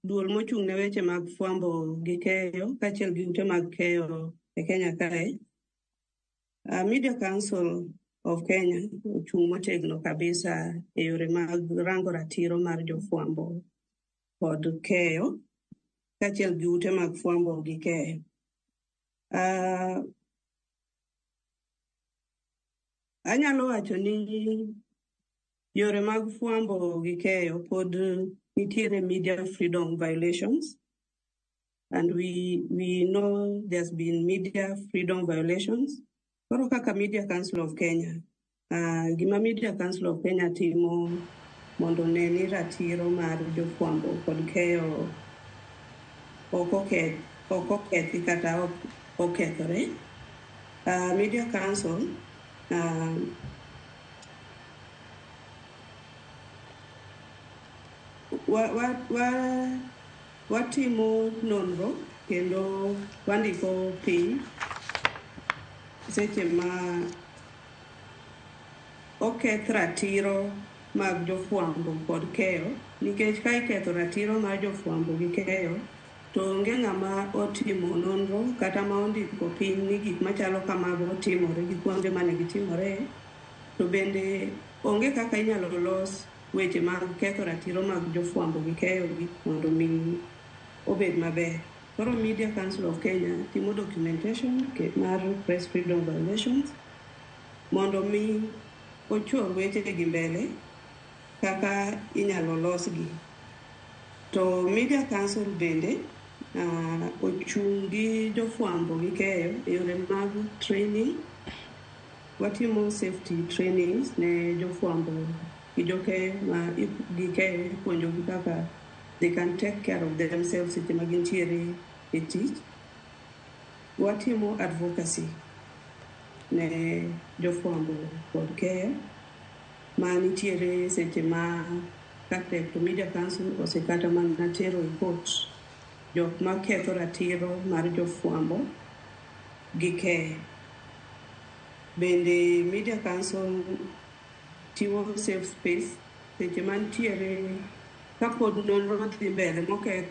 Speaker 19: duol mochung' ne weche mag fwambo gi keyo kaachiel gi ute mag keyo e Kenya kae, Media Council of Kenya ochung' motegno kabisa e yore mag rango ratiro mar jofwambo kod keyo kaachiel gi ute mag fwambo gi keyo. Anyalo wacho ni yore mag fwambo gi keyo pod nitiere media freedom violations, and we know there's been media freedom violations. Koro kaka Media Council of Kenya, gima Media Council of Kenya timo mondo ne ni ratiro mar jofwambo kod keyo ok okethi kata ok okethore. Media Council Wa watimo nonro kendo wandiko piny seche ma oketh ratiro mag jofwambo kod keyo, nikech ka iketho ratiro mar jofwambo gi keyo to onge ng'ama otimo nonro kata ma ondiko piny ni gik machalo kamago timore gi kuonde mane gitimore. To bende onge kaka inyalo los weche mag ketho ratiro mag jofwambo gi keyo gi mondo mi obed maber. Koro Media Council of Kenya timo documentation mar press freedom violations mondo mi ochor weche gi mbele kaka inyalo losgi. To Media Council bende ochung' gi jofwambo gi keyo e yore mag training. Watimo safety trainings ne jofwambo gi jokeyo ma gi keyo, ipuonjogi kaka they can take care of themselves seche ma gintiere e tich. Watimo advocacy ne jofwambo kod keyo ma nitiere seche ma katek to Media Council osekata mana tero e court jok maketho ratiro mar jofwambo gi keyo. Bende Media Council chiwo safe space seche mantiere kapod nonro dhi mbele moketh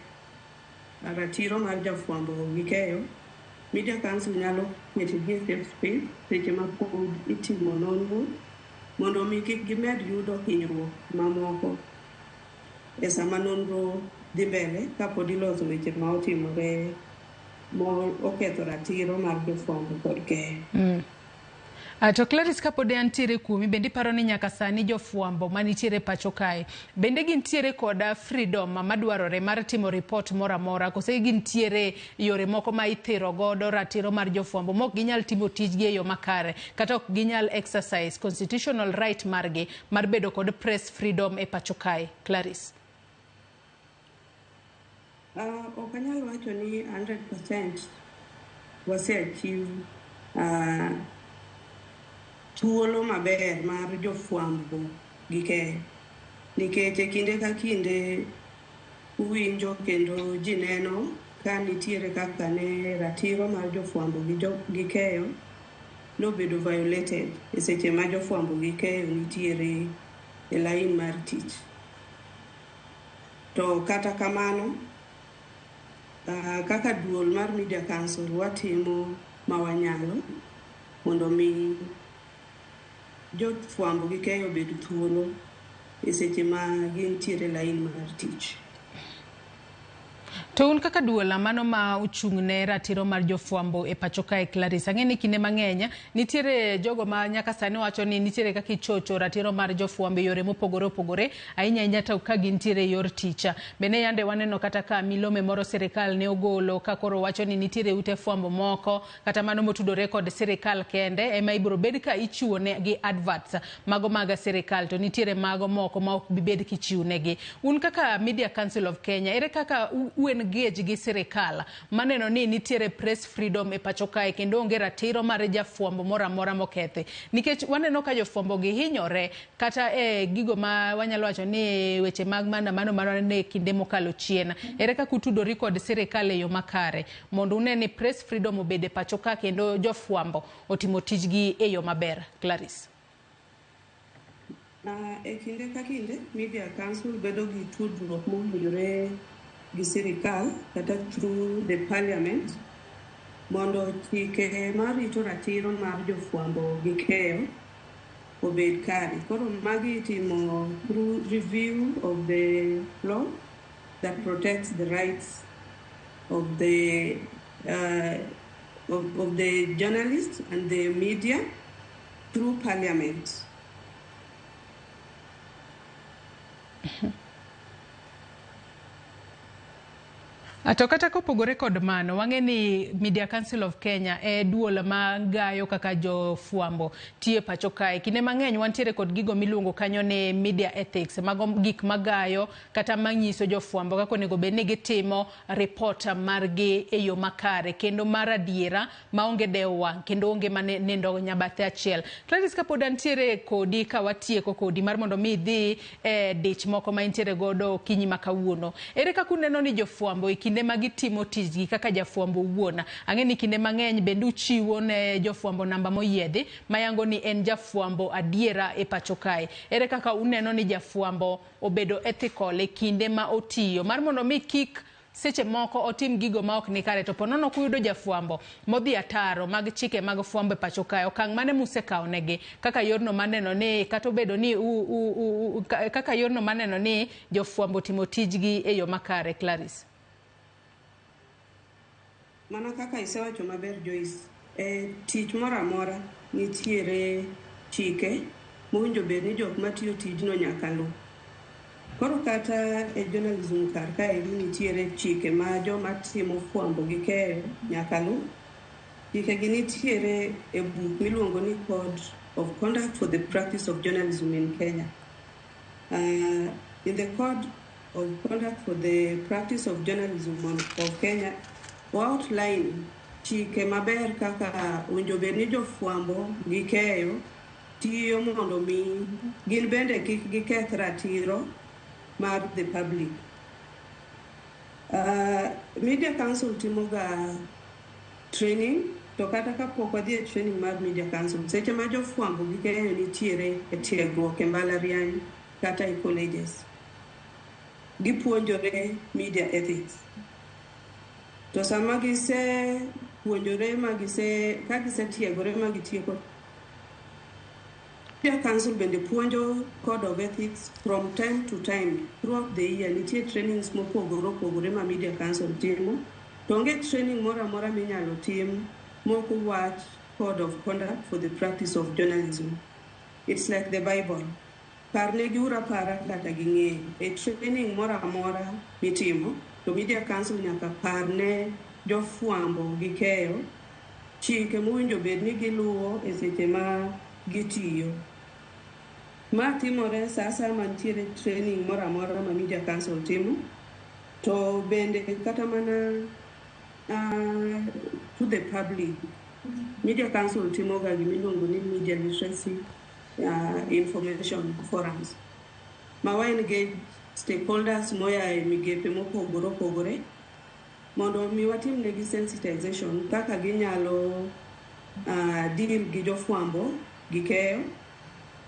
Speaker 19: ratiro mar jafwambo gi keyo. Media Council nyalo ketogi e safe space seche ma pod itimo nonro mondo mi kik gimed yudo hinyruok mamoko e sama nonro dhi mbele kapod iloso weche ma otimore mo oketho ratiro mar jofwambo kod keyo.
Speaker 8: To Clarice, kapod antiere kuomi, bende iparo ni nyaka sani jofwambo manitiere pacho kae bende gintiere koda freedom madwarore mar timo report moro amora, kose gintiere yore moko ma ithiro godo ratiro mar jofwambo mok ginyal timo tijgi e yo makare, kata ok ginyal exercise constitutional right margi mar bedo kod press freedom e pacho kae, Clarice?
Speaker 19: Ok anyal wacho ni 100% wase achieve thuolo maber mar jofwambo gi keyo, nikech e kinde ka kinde uwinjo kendo ji neno ka nitiere kaka ne ratiro mar jofwambo gi keyo nobedo violated e seche ma jofwambo gi keyo nitiere e lain mar tich. To kata kamano, kaka duol mar Media Council watimo ma wanyalo mondo mi jofwambo gi keyo obed thuolo e seche ma gintiere lain mar tich.
Speaker 8: To un kaka duol mano ma ochung' ne ratiro mar jofwambo e pacho kae, Clarice, ang'e ni kinde mang'eny nitiere jogo ma nyaka sani wacho ni nitiere kaka ichocho ratiro mar jofwambo e yore mopogore opogore, ahinya ahinya to ka gintiere e yor tich. Bende yande waneno kata ka milome moro sirikal ne ogolo ka koro wacho ni nitiere ute fwambo moko kata mano motudore kod sirikal kende ema ibiro bed ka ichiwo negi adverts mago mag sirikal, to nitiere mago moko ma ok bi bed kichiwo negi. Un kaka Media Council of Kenya, ere kaka u engage gi sirikal maneno ni nitiere press freedom e pacho kae kendo onge ratiro mar jafwambo moro amora mokethi? Nikech waneno ka jofwambo gi hinyore kata e gigo ma wanyalo wacho ni weche mag maandamano manene kinde mokalo chien. Ere kaka utudori kod sirikal e yo makare mondo une ni press freedom obed e pacho ka kendo jofwambo otimo tijgi e yo maber, Clarice?
Speaker 19: E kinde ka kinde Media Council bedo gi tudruok mowinjore gi sirikal kata through the parliament mondo chike marito ratiro mar jofwambo gi keyo obed kare. Koro magi itimo through review of the law that protects the rights of the journalists and the media through parliament.
Speaker 8: To kata kopogore kod mano, wang'e ni Media Council of Kenya e duol ma gayo kaka jofwambo tiyo e pacho kae. Kinde mang'eny wantiere kod gigo miluongo kanyo ni media ethics, mago gik magayo kata manyiso jofwambo kaka onego bed ni gitimo report margi e yo makare kendo mar adiera maonge dewo wang' kendo onge mane nindo nyabathe achiel. Gladys, kapod antiere kodi ka watieko kodi mar mondo mi idhi e dich moko ma intiere godo okinyi ma kawuono. Ere kaka uneno ni jofwambo e kinde ma gitimo tijgi kaka jafwambo owuon? Ang'e ni kinde mang'eny bende uchiwo ne jofwambo namba moyiedhi mayango ni en jafwambo adiera e pacho kae. Ere kaka uneno ni jafwambo obedo ethical e kinde ma otiyo mar mondo mi kik seche moko otim gigo ma ok ni kare to ponono kuyudo jafwambo modhi ataro mag chike mag fwambo e pacho kae, okang' mane musekawo negi kaka yorno maneno ni kata obedo ni kaka yorno maneno ni jofwambo timo tijgi e yo makare, Clarice?
Speaker 19: Mana kaka isewacho maber, Joyce, e tich moro amora nitiere chike mowinjo bed ni jok matiyo tijno nyaka luw. Koro kata e journalism kar kaeri nitiere chike ma joma timo fwambo gi keyo nyaka luw. Chike gi nitiere e buk miluongo ni Code of Conduct for the Practice of Journalism in Kenya. In the Code of Conduct for the Practice of Journalism of Kenya, outline chike maber kaka owinjo bed ni jofwambo gi keyo tiyo mondo mi gin bende kik giketh ratiro mar the public. Media Council timoga training, to kata kapok wadhi e training mar Media Council, seche ma jofwambo gi keyo nitiere e tiegruok e mbalariany kata e colleges, gipuonjore media ethics. To sama gisepuonjore ma gise ka gisetiegore ma gitieko, Media Council bende puonjo Code of Ethics from time to time throughout the year. Nitie trainings mopogore opogore ma Media Council timo. To onge training moro amora minyalo tim mok wach Code of Conduct for the Practice of Journalism. It's like the Bible. Parnegi uru apara kata ging'eyo. E training moro amora mitimo, to Media Council nyaka parne jofwambo gi keyo chike mowinjo bed ni giluwo e seche ma gitiyo. Ma timore sa asaya mantiere training moro amora ma Media Council timo, to bende kata mana to the public. Media Council timoga gimiluongo ni media literacy information forums ma wa engage stakeholders moa e migepe mopogore opogore mondo mi watim negi sensitization kaka ginyalo deal gi jofwambo gi keyo.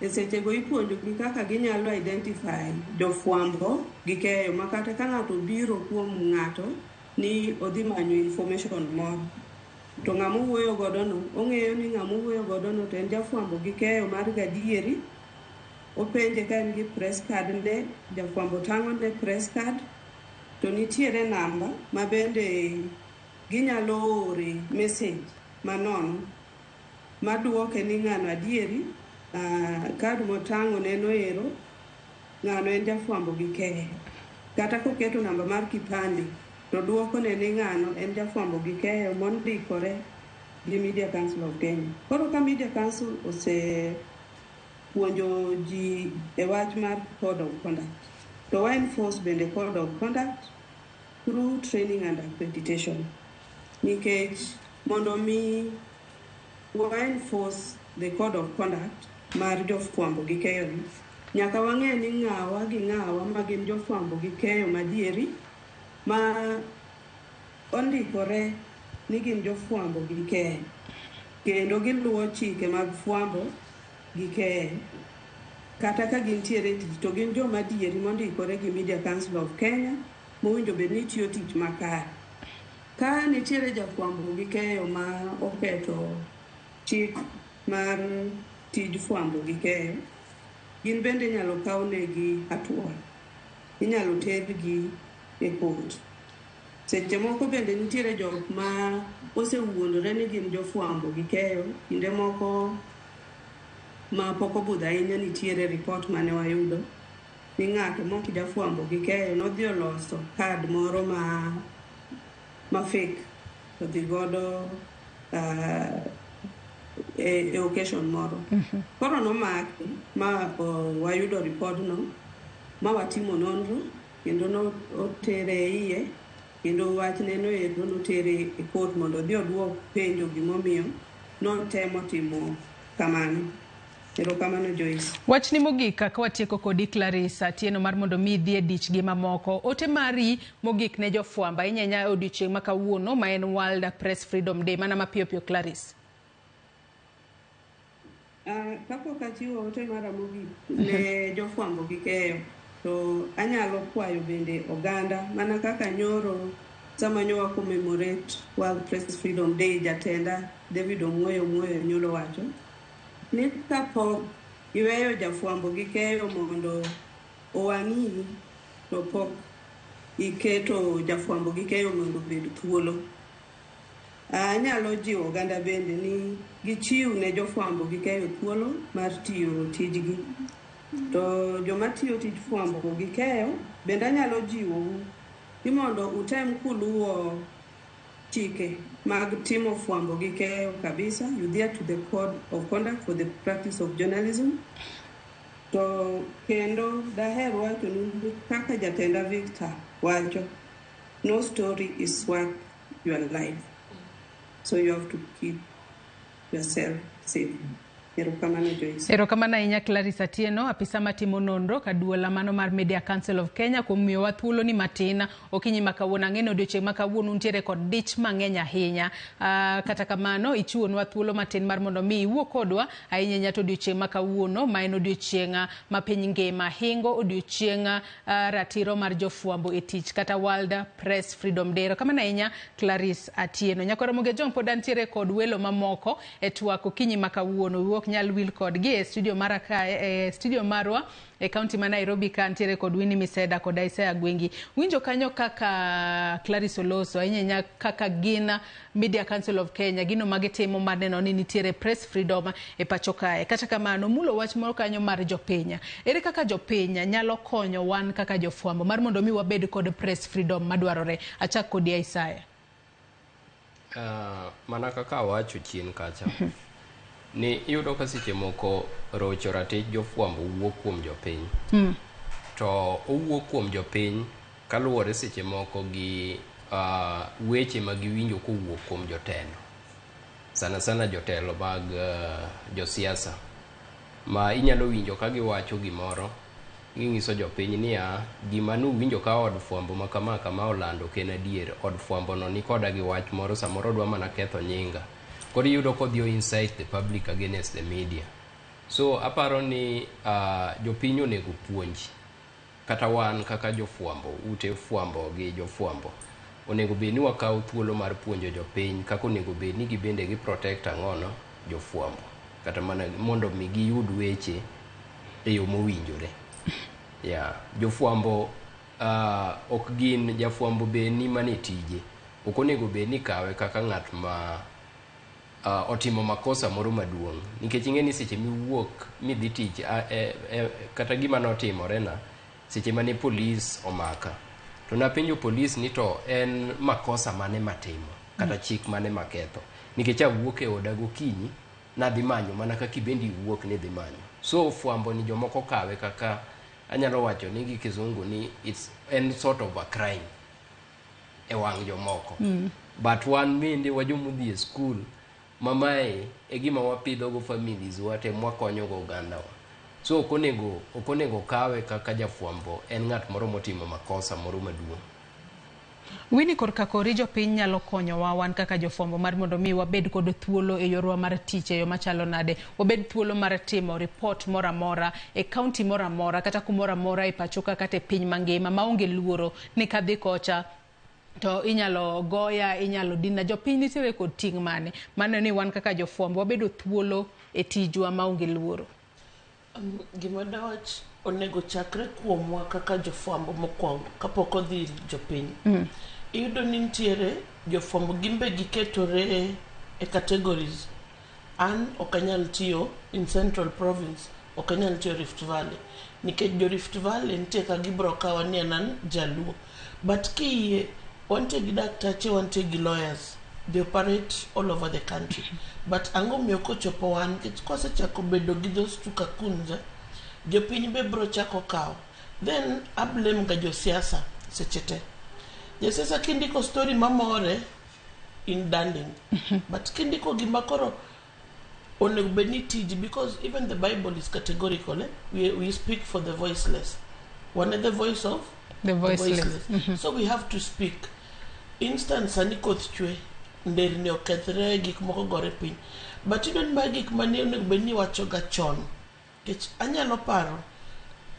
Speaker 19: E sechego ipuonjogi kaka ginyalo identify jofwambo gi keyo ma kata ka ng'ato obiro kuom ng'ato ni odhi manyo information moro, to ng'ama owuoyo godo no ong'eyo ni ng'ama owuoyo godo no to en jafwambo gi keyo mar gadieri. Openje ka en gi press card ne, jafwambo tang'o ne press card, to nitiere namba ma bende ginyalo ore message manono maduoke ni ng'ano adieri card motang'o neno ero ng'ano en jafwambo gi keyo. Kata koketo namba mar kipande to duoko ne ni ng'ano en jafwambo gi keyo mondikore gi Media Council of Kenya. Koro ka Media Council ose puonjo ji e wach mar Code of Conduct, to wa enforce bende Code of Conduct through training and accreditation. Nikech mondo mi wa enforce the Code of Conduct mar jofwambo gi keyo ni, nyaka wang'e ni ng'awa gi ng'awa ma gin jofwambo gi keyo madieri ma ondikore ni gin jofwambo gi keyo kendo giluwo chike mag fwambo gi keyo. Kata ka gintiere tich to gin joma adieri mondikore gi Media Council of Kenya mowinjo bed ni tiyo tich makare. Ka nitiere jafwambo gi keyo ma oketho chik mar tij fwambo gi keyo, gin bende inyalo kawnegi hatua, inyalo tergi e court. Seche moko bende nitiere jok ma osewuondore ni gin jofwambo gi keyo. Kinde moko ma pok obudho ahinya nitiere report mane wayudo ni ng'ato mok jafwambo gi keyo nodhi oloso card moro ma ma fake to dhi godo e occasion moro. Koro nomaki ma wayudo report no ma watimo nonro kendo no otere iye kendo wachne no ero notere e court mondo odhi oduok penjo gimomiyo notemo timo kamano. Erokamano, Joyce.
Speaker 8: Wachni mogik kaka watieko kodi, Clarice Atieno, mar mondo mi idhi e dich gi mamoko. Ote mari mogik ne jofwambo ahinya ahinya odiochieng' ma kawuono ma en World Press Freedom Day, mana mapiyo piyo, Clarice.
Speaker 19: Kapok achiwo ote mara mogik ne jofwambo gi keyo, to anyalo kwayo bende oganda mana kaka nyoro sama nyowa commemorate World Press Freedom Day, jatenda David Omwoyo Omwoyo nyoro wacho ni kapok iweyo jafwambo gi keyo mondo owang'i, to pok iketo jafwambo gi keyo mondo obed thuolo. Anyalo jiwo oganda bende ni gichiw ne jofwambo gi keyo thuolo mar tiyo tijgi. To joma tiyo tij fwambo gi keyo bende anyalo jiwou ni mondo utem kuluwo chike mag timo fwambo gi keyo kabisa. You adhere to the code of conduct for the practice of journalism. To kendo daher wacho ni kaka jatenda Victor wacho, no story is worth your life. So you have to keep yourself safe. Erokamano, Joyce.
Speaker 8: Erokamano ahinya, Clarice Atieno, apisa matimo nonro kaduola mano mar Media Council of Kenya, kuom miyowa thuolo ni matin okinyi ma kawuono. Ang'e ni odiochieng' ma kawuono untiere kod dich mang'eny ahinya. Kata kamano ichiwonwa thuolo matin mar mondo mi iwuo kodwa ahinya ahinya to odiochieng' ma kawuono ma en odiochieng' ma piny ngima hingo odiochieng' ratiro mar jofwambo e tich kata World Press Freedom Day. Erokamano ahinya, Clarice Atieno. Nyakwar Ramogi Ojwang', pod antiere kod welo mamoko e twak okinyi ma kawuono. Wiwa ok nyal wil kodgi e studio mara ka, e studio marwa e kaunti ma Nairobi ka ntiere kod Winnie Miseda kod Isaiah Gwengi. Winjo kanyo kaka Clarice oloso ahinya ahinya kaka gin Media Council of Kenya gino magitimo mar neno ni nitiere press freedom e pacho kae. Kata kamano mulo wach moro kanyo mar jopiny. Ere kaka jopiny nyalo konyo wan kaka jofwambo mar mondo mi wabed kod press freedom madwarore? Achak kodi, Isaiah.
Speaker 9: Mana kaka awacho chien kacha ni iyudo ka seche moko rocho ratich jofwambo wuok kuom jopiny. To owuok kuom jopiny kaluwore seche moko gi weche ma giwinjo kowuok kuom jotelo, sana sana jotelo mag josiasa, ma inyalo winjo ka giwacho gimoro, ging'iso jopiny niya, gima nuwinjo ka od fwambo ma kama kama olando ok en adier. Od fwambo no ni koda gi wach moro, samoro dwa mana ketho nyinga. Koro iyudo kodhi o incite the public against the media. So aparo ni jopiny onego puonj, kata wan kaka jofwambo, ute fwambo gi jofwambo onego bed ni wakaw thuolo mar puonjo jopiny kaka onego bed ni gibende gi protect ang'ono jofwambo, kata mana mondo mi giyud weche e yo mowinjore. Yeah, jofwambo ok gin jafwambo bed ni mane tije ok onego bed ni kawe kaka ng'at ma otimo makosa moro maduong', nikech ing'e ni seche miwuok midhi tich kata gima notimore na seche mane polis omaka, to napenjo polis ni to en makosa mane matimo kata chik mane maketho, nikech awuok e oda gokinyi nadhi manyo mana kaka ibendi iwuok ni idhi manyo. So fwambo ni jomoko kawe kaka anyalo wacho ni gi kizungu ni it's en sort of a crime e wang' jomoko. But wan bende wajomodhi e skul ma mae e gima wapidhogo families wa te mwakonyogo ogandawa. So ok onego kawe kaka jafwambo en ng'at moro motimo makosa moro maduong'.
Speaker 8: Winnie, korka kori jopiny nyalo konyowa wan kaka jofwambo mar mondo mi wabed kod thuolo e yorwa mar tich e yo machalo nade, wabed thuolo mar timo report moro amora e kaunti moro amora kata kumoro amora e pacho ka kata e piny mangima maonge luoro ni kadhi kocha to inyalo goya, inyalo dina. Jopiny nitiere kod ting' mane maneno ni wan kaka jofwambo wabedo thuolo e tijwa maonge luoro?
Speaker 10: Gima dawach, onego chakre kuomwa kaka jofwambo mokwongo kapok odhi ir jopiny. Iyudo ni nitiere jofwambo gin be giketore e categories. An ok anyal tiyo in Central Province, ok anyal tiyo Rift Valley nikech jo Rift Valley nitie ka gibro kawa ni an an jaluo. But kiyie Wantie gi daktache, wantie gi lawyers. They operate all over the country. But ang'o miyo kochopo wan, nikech kwasechako bedo gi those two cocoons, jopiny be bro chako kawo. Then a blame ga josiasa seche te. Josiasa kindiko story mamore, in darling. But kindiko gima koro onego bed ni tiji because even the Bible is categorical. Eh? We speak for the voiceless. Wan e the voice of
Speaker 8: The voiceless.
Speaker 10: So we have to speak. Instance sani koth chwe, nderni okethre, gik moko gore piny. But iyudo ni magi gik mane onego bed ni iwacho ga chon. Nikech anyalo paro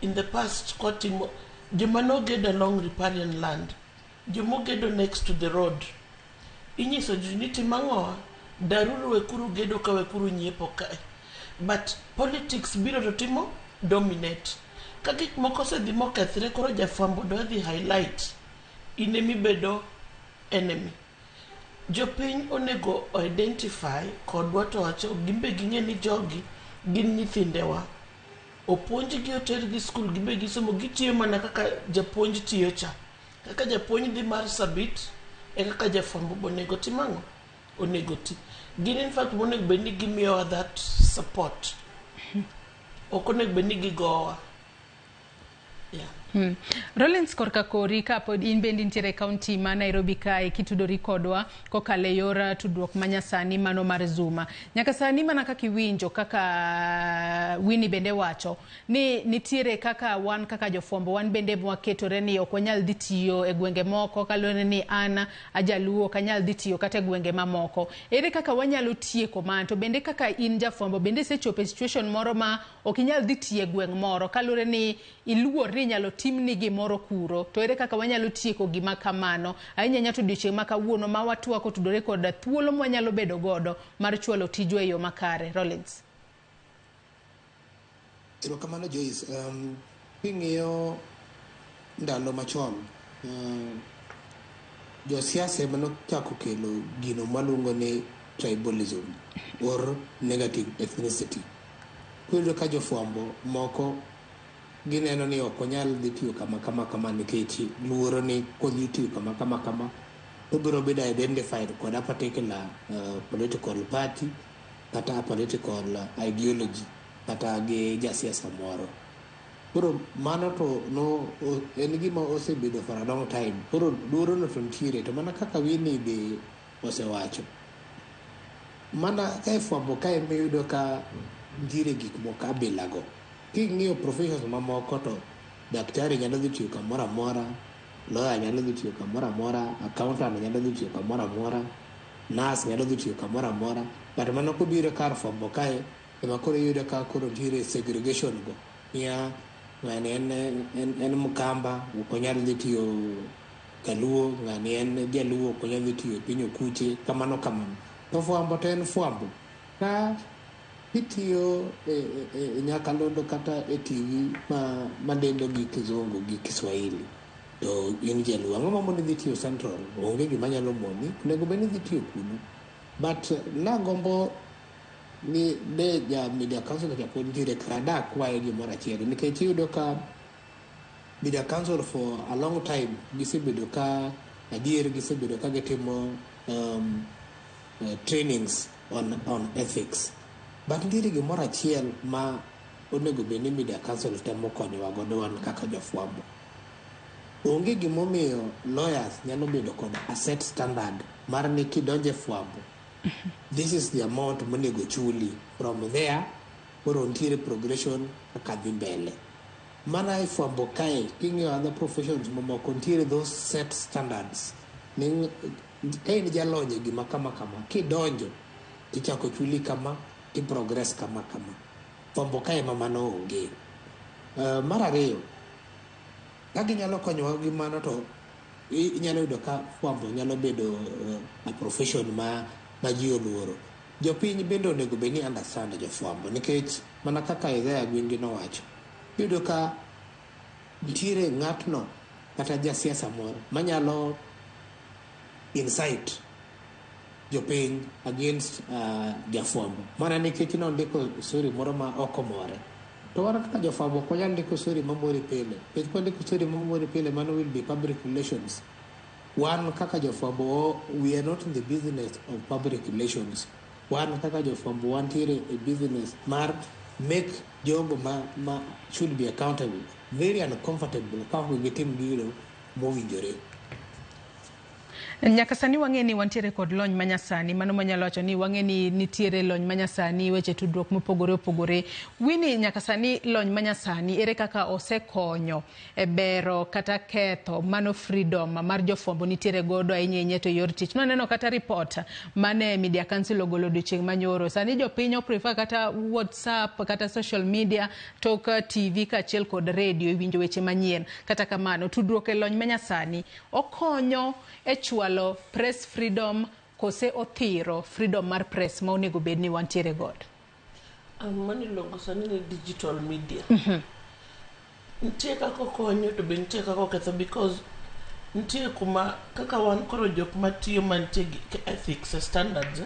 Speaker 10: in the past kwatimo joma nogedo along riparian land, jomogedo next to the road, inyiso ji ni tim ang'owa daruru wekuru gedo ka wekuru nyiepo kae but politics biro to timo dominate ka gik moko osedhi mokethre koro jafwambo dwa dhi highlight in emibedo enemy jopiny onego identify kodwa to wacho gimbe ging'e ni jogi gin nyithindewa opuonjgi otergi skul gimbe gisomo gitiyo mana kaka japuonj tiyo cha kaka japuonj dhi mar sabit e kaka jafwambo be onego tim ang'o onego ti gin in fact monego bed ni gimiyowa that support ok onego bed ni gigowa yeah.
Speaker 8: Rollins korka kori kapod in bende intiere e kaunti ma Nairobi kae kitudori kodwa kokalo e yor tudruok manyasani mano mar Zuma. Nyaka sani mana kaka iwinjo kaka Winnie bende wacho ni nitiere kaka wan kaka jofwambo wan bende mwaketore ni ok wanyal dhi tiyo e gwenge moko kaluwore ni an ajaluo ok anyal dhi tiyo kata e gwenge mamoko. Ere kaka wanyalo tieko ma to bende kaka in jafwambo bende isechopo e situation moro ma ok inyal dhi tiyo e gweng' moro kaluwore ni iluor ni inyalo timni gimoro kuro to ere kaka wanyalo tieko gima kamano ahinya ahinya to odiochieng' ma kawuono ma watwak otudore kod thuolo mwanyalo bedo godo mar chwalo tijwa e yo makare. Rollins.
Speaker 3: Erokamano Joyce. King'iyo ndalo machon, josiasa ema nochako kelo gino maluongo ni tribalism or negative ethnicity. Iyudo ka jofwambo moko gineno ni ok onyal dhi tiyo kama kama kama nikech luoro ni kodhi tiyo kama kama kama to biro bedo identified kod a particular political party kata a political ideology kata gi jasiasa moro. Koro mano to no en gima osebedo for a long time. Koro luoro no to nitiere to mana kaka Winnie be osewacho. Mana e fwambo kae miyudo ka nitiere gik moko abilago. King'iyo professions mamoko to daktari nyalo dhi tiyo kamoro amora, lawyer nyalo dhi tiyo kamoro amora, accountant nyalo dhi tiyo kamoro amora, nurse nyalo dhi tiyo kamoro amora. But mana kobiro kar fwambo kae ema koro iyudo ka koro nitiere segregation go. Niya ng'ani en Mkamba ok onyal dhi tiyo Kaluo, ng'ani en Jaluo ok onyal dhi tiyo e piny Okuche, kamano kamano. To fwambo to en fwambo. Ka itiyo e nyakalondo kata e TV ma lendo gi kizungu gi Kiswahili to in Jaluo, ang'o mamoni dhi tiyo Central? Onge gima nyalo moni, onego bed ni idhi tiyo kuno. But nagombo ni de ja Media Council cha pod nitiere ka dakwaye gimoro achiel nikech iyudo ka Media Council for a long time gisebedo ka adier gisebedo ka gitimo trainings on ethics. But nitiere gimoro achiel ma onego bed ni Media Council temo konyowa godo wan kaka jofwambo. Onge gimomiyo lawyers nyalo bedo kod a set standard mar ni kidonjo e fwambo this is the amount monego chuli from there koro nitiere progression kaka dhi mbele mana e fwambo kae king'iyo other professions mamoko nitiere those set standards ni ka in jalony e gima kama kama kidonjo tichako chuli kama ti progress kama kama fwambo kae ema mano onge. Mar ariyo ka ginyalo konyowa gi mano to inyalo yudo ka fwambo nyalo bedo a profession ma ji oluoro. Jopiny bende onego bed ni understand jofwambo nikech mana kaka Isaiah Gwingi nowacho iyudo ka nitiere ng'atno kata jasiasa moro manyalo incite jopiny against jafwambo mana nikech nondiko story moro ma ok omore. To wan kaka jofwambo ok wanyal ndiko story mamori pile nikech kwandiko story mamori pile mano will be public relations. Wan kaka jofwambo, we are not in the business of public relations. Wan kaka jofwambo wantiere e business mar make jogo ma should be accountable very uncomfortable ka ok gitim gino mowinjore.
Speaker 8: Nyaka sani wang'e ni wantiere kod lony manyasani, mano manyalo wacho ni wang'e ni nitiere lony manyasani, weche tudruok mopogore opogore. Winnie, nyaka sani lony manyasani ere kaka osekonyo e bero kata ketho mano freedom mar jofwambo nitiere godo ahinya ahinya to yor tich? Nwaneno kata report mane Media Council ogolo odiochieng' manyoro. Sani jopiny o prefer kata WhatsApp kata social media tok TV kaachiel kod radio e winjo weche manyien. Kata kamano, tudruok e lony manyasani okonyo e chwalo press freedom kose othiro freedom mar press ma onego bed ni wantiere godo?
Speaker 10: Mano iluongo sani ni digital media. Nitie kaka okonyo to be nitie kaka oketho, because nitie kuma kaka wan koro jok matiyo mantie gi ethics e standards,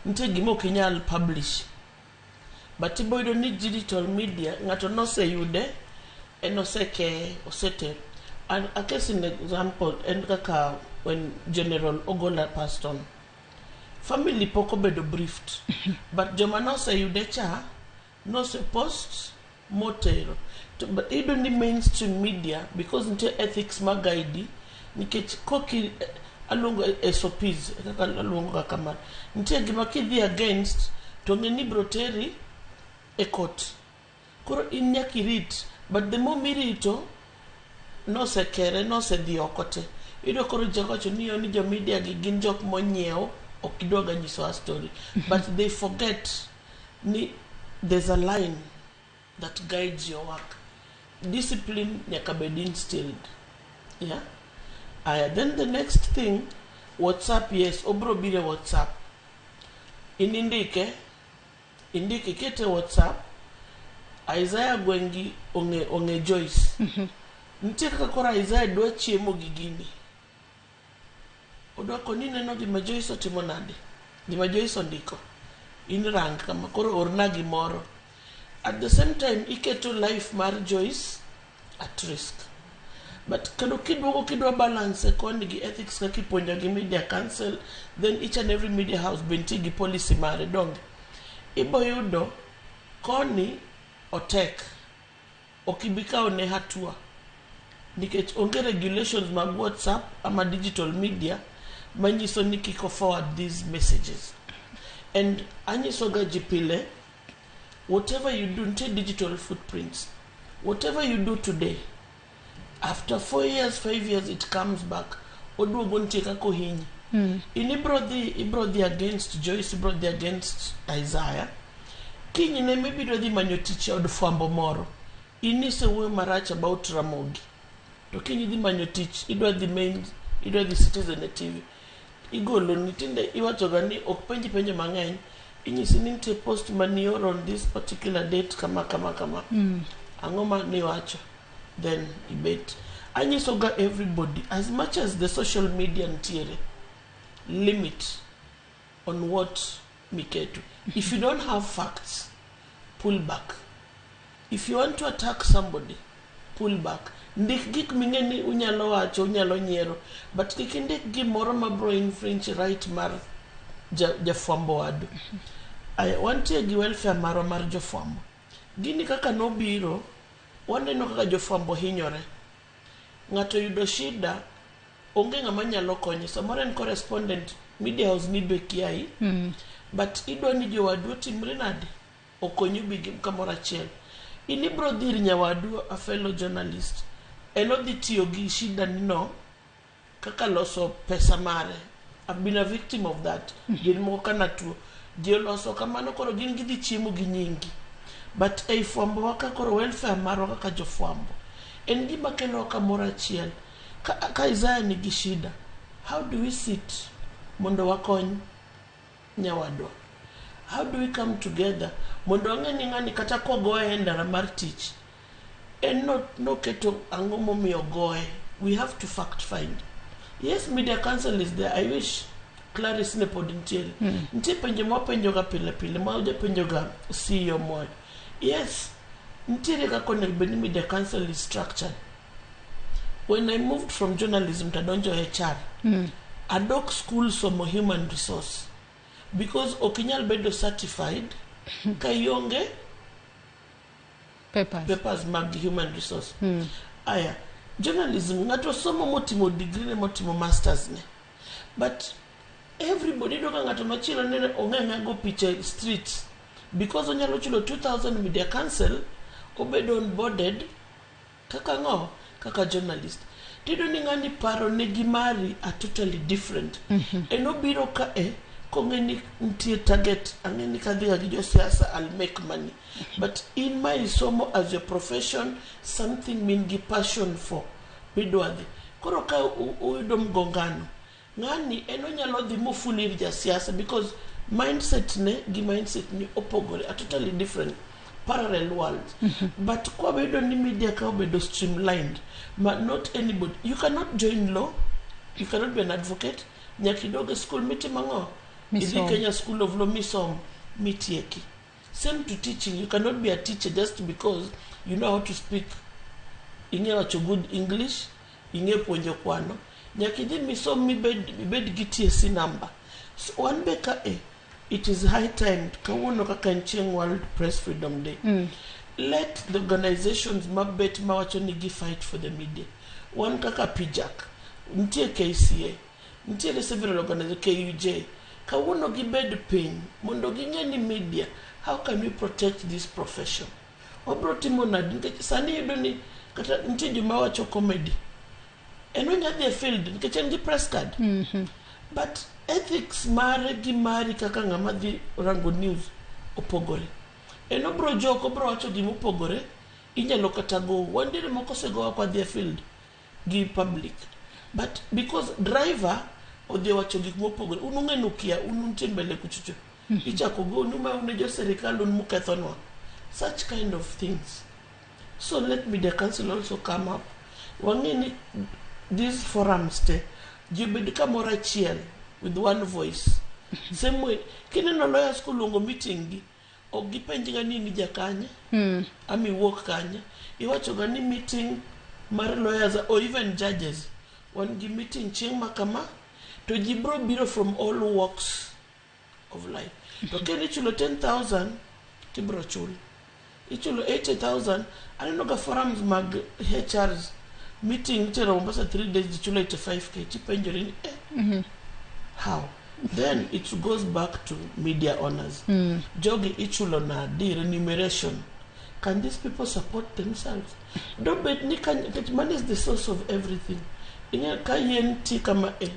Speaker 10: nitie gima ok inyal publish, but ibo yudo ni digital media ng'ato noseyude, en osekeye, osetero. And a case in example en kaka when General Ogola passed on, family pok obedo briefed, but joma noseyude cha nosepost motero to. But iyudo ni mainstream media, because nitie ethics ma guide, nikech koki aluongo SOPs, kaka aluongo ga kamano, nitie gima kidhi against to ng'e ni bro teri e court. Koro in nyaka irit, but the more mirito, nosekere, nosedhi oko te. Iyudo koro ji wacho ni ni jo media gi gin jok monyiew, ok gidwaga nyisowa story, but they forget ni there's a line that guides your work. Discipline nyaka bed instilled, yeah. Aya, then the next thing, WhatsApp. Yes, obro biro e WhatsApp, in indike, indike, ikete WhatsApp. Isaiah gwengi ong'e Joyce. Nitie kaka koro Isaiah dwa chiemo gi gini, odwa koni neno gima Joyce otimo nade, gima Joyce ondiko in rang kama, koro orna gimoro. At the same time iketo life mar Joyce at risk. But kendo kiduogo, kidwa balance koni gi ethics kaka ipuonjo gi Media Council, then each and every media house be nitie gi policy mare. Donge ibo yudo koni otek, ok ibi kawo ne hatua nikech onge regulations mag WhatsApp ama digital media manyiso ni kik o forward these messages. And anyiso ga ji pile, whatever you do, nitie digital footprints. Whatever you do today, after 4 years, 5 years, it comes back, oduogo, nitie kaka ohinyi. In ibro dhi against Joyce, ibro dhi against Isaiah, kinyne mibiro dhi manyo tich e od fwambo moro, in isewuoyo marach about Ramogi, to kiny idhi manyo tich, idwa dhi main, idwa dhi Citizen e TV, igolo ni tinde iwachoga ni ok penji penjo mang'eny, inyisi ni nitie post manioro on this particular date kama kama kama, ang'o ma niwacho? Then ibet. Anyisoga everybody, as much as the social media nitiere, limit on what miketo. If you don't have facts, pull back. If you want to attack somebody, pull back. Ndik gik ming'e ni unyalo wacho, unyalo nyiero, but kik indik gimoro ma bro infringe right mar jafwambo wadu. Aya, wantie gi welfare marwa mar jofwambo. Gini kaka nobiro, waneno kaka jofwambo hinyore. Ng'ato yudo shida, onge ng'ama nyalo konye. Samoro en correspondent, media house ni be kiai, but idwa ni jowadu otimre nade, okonyu bi kamoro achiel. In ibro dhi ir nyawadu, a fellow journalist, en odhi tiyo gi shida ni no kaka loso pesa mare. I've been a victim of that. Gin moko kana tuo ji oloso kamano, koro gin gidhi chiemo gi nyingi. But ei fwambo wa ka, koro welfare marwa kaka jofwambo en gima kelowa kamoro achiel. Ka Isaiah nigi shida, how do we sit mondo wakony nyawadwa? How do we come together mondo wang'e ni ng'ani kata kogoye e ndara mar tich, en noketo ang'o momiyo goye? We have to fact find. Yes, Media Council is there. I wish Clarice ne pod nitiere. Nitie penjo mwapenjoga pile pile, ma wajapenjoga CEO Moyo. Yes, nitiere kaka onego bed ni Media Council is structured. When I moved from journalism to adonjo HR, adok school somo human resource because ok inyal bedo certified ka ionge
Speaker 8: papers,
Speaker 10: papers mag human resource. Aya, journalism ng'ato somo motimo degree ne, motimo masters ne, but everybody iyudo ka ng'ato machielo nene ong'e ang'e go picha e street because onyalo chulo 2000 Media Council, obedo onboarded kaka ng'o, kaka journalist. Tiyudo ni ng'ani paro ne gi mari are totally different. En obiro ka e kong'e ni nitie target, ang'e ni kadhiga gi josiasa, I'll make money. But in ma isomo as your profession, something min gi passion for midwa dhi koro ka uyudo mgongano, ng'ani en onyalo dhi moful ir jasiasa because mindset ne gi mindset ni opogore, are totally different, parallel worlds. But kwabedo ni media ka obedo streamlined ma not anybody, you cannot join law, you cannot be an advocate, nyaka idog e school mitimo ang'o? Idhi
Speaker 8: Misom.
Speaker 10: Kenya School of Law, misom, mitieki. Same to teaching. You cannot be a teacher just because you know how to speak, ing'e wacho good English, ing'e puonjo kwano. Nyaka idhi misom, mibed, ibed gi TSC number. So wan be ka e it is high time kawuono kaka en chieng' World Press Freedom Day, let the organizations mabet mawacho ni gi fight for the media, wan kaka PIJAC, nitie KCA, nitiere several organizations, KUJ, kawuono gibed piny mondo ging'e ni media, how can we protect this profession? Wabro timo nadi? Nikech sani iyudo ni kata nitie joma wacho comedy, en onya dhi e field nikech en gi press card, but ethics mare gi mari kaka ng'ama dhi rango news opogore. En obro jok, obro wacho gimopogore, inyalo kata go wandiere moko osegowa kwa dhi e field gi public, but because driver odhi owacho gik mopogore, un ung'e nukia, un untie mbele kuchocho, ichako gonu ma un e jo sirikal, un mukethonwa, such kind of things. So let Media Council also come up, wang'e ni these forums te ji obed kamoro achiel with one voice. Same way kineno lawyers koluongo meeting gi, ok gipenj ga ni in jakanye, ama iwuok kanye. Iwacho ga ni meeting mar lawyers or even judges, wan gi meeting chieng' ma kama, to ji bro biro from all walks of life. To kendo ichulo 10,000, tibro chul ichulo 80,000. Aneno ga forums mag HRs meeting itero Mombasa 3 days, ji chulo 85K. Tipenjori ni how? Then it goes back to media owners. Jogi ichulo nadi? Remuneration, can these people support themselves? Dobed ni nikech money is the source of everything. Ing'e ka yien ti kama e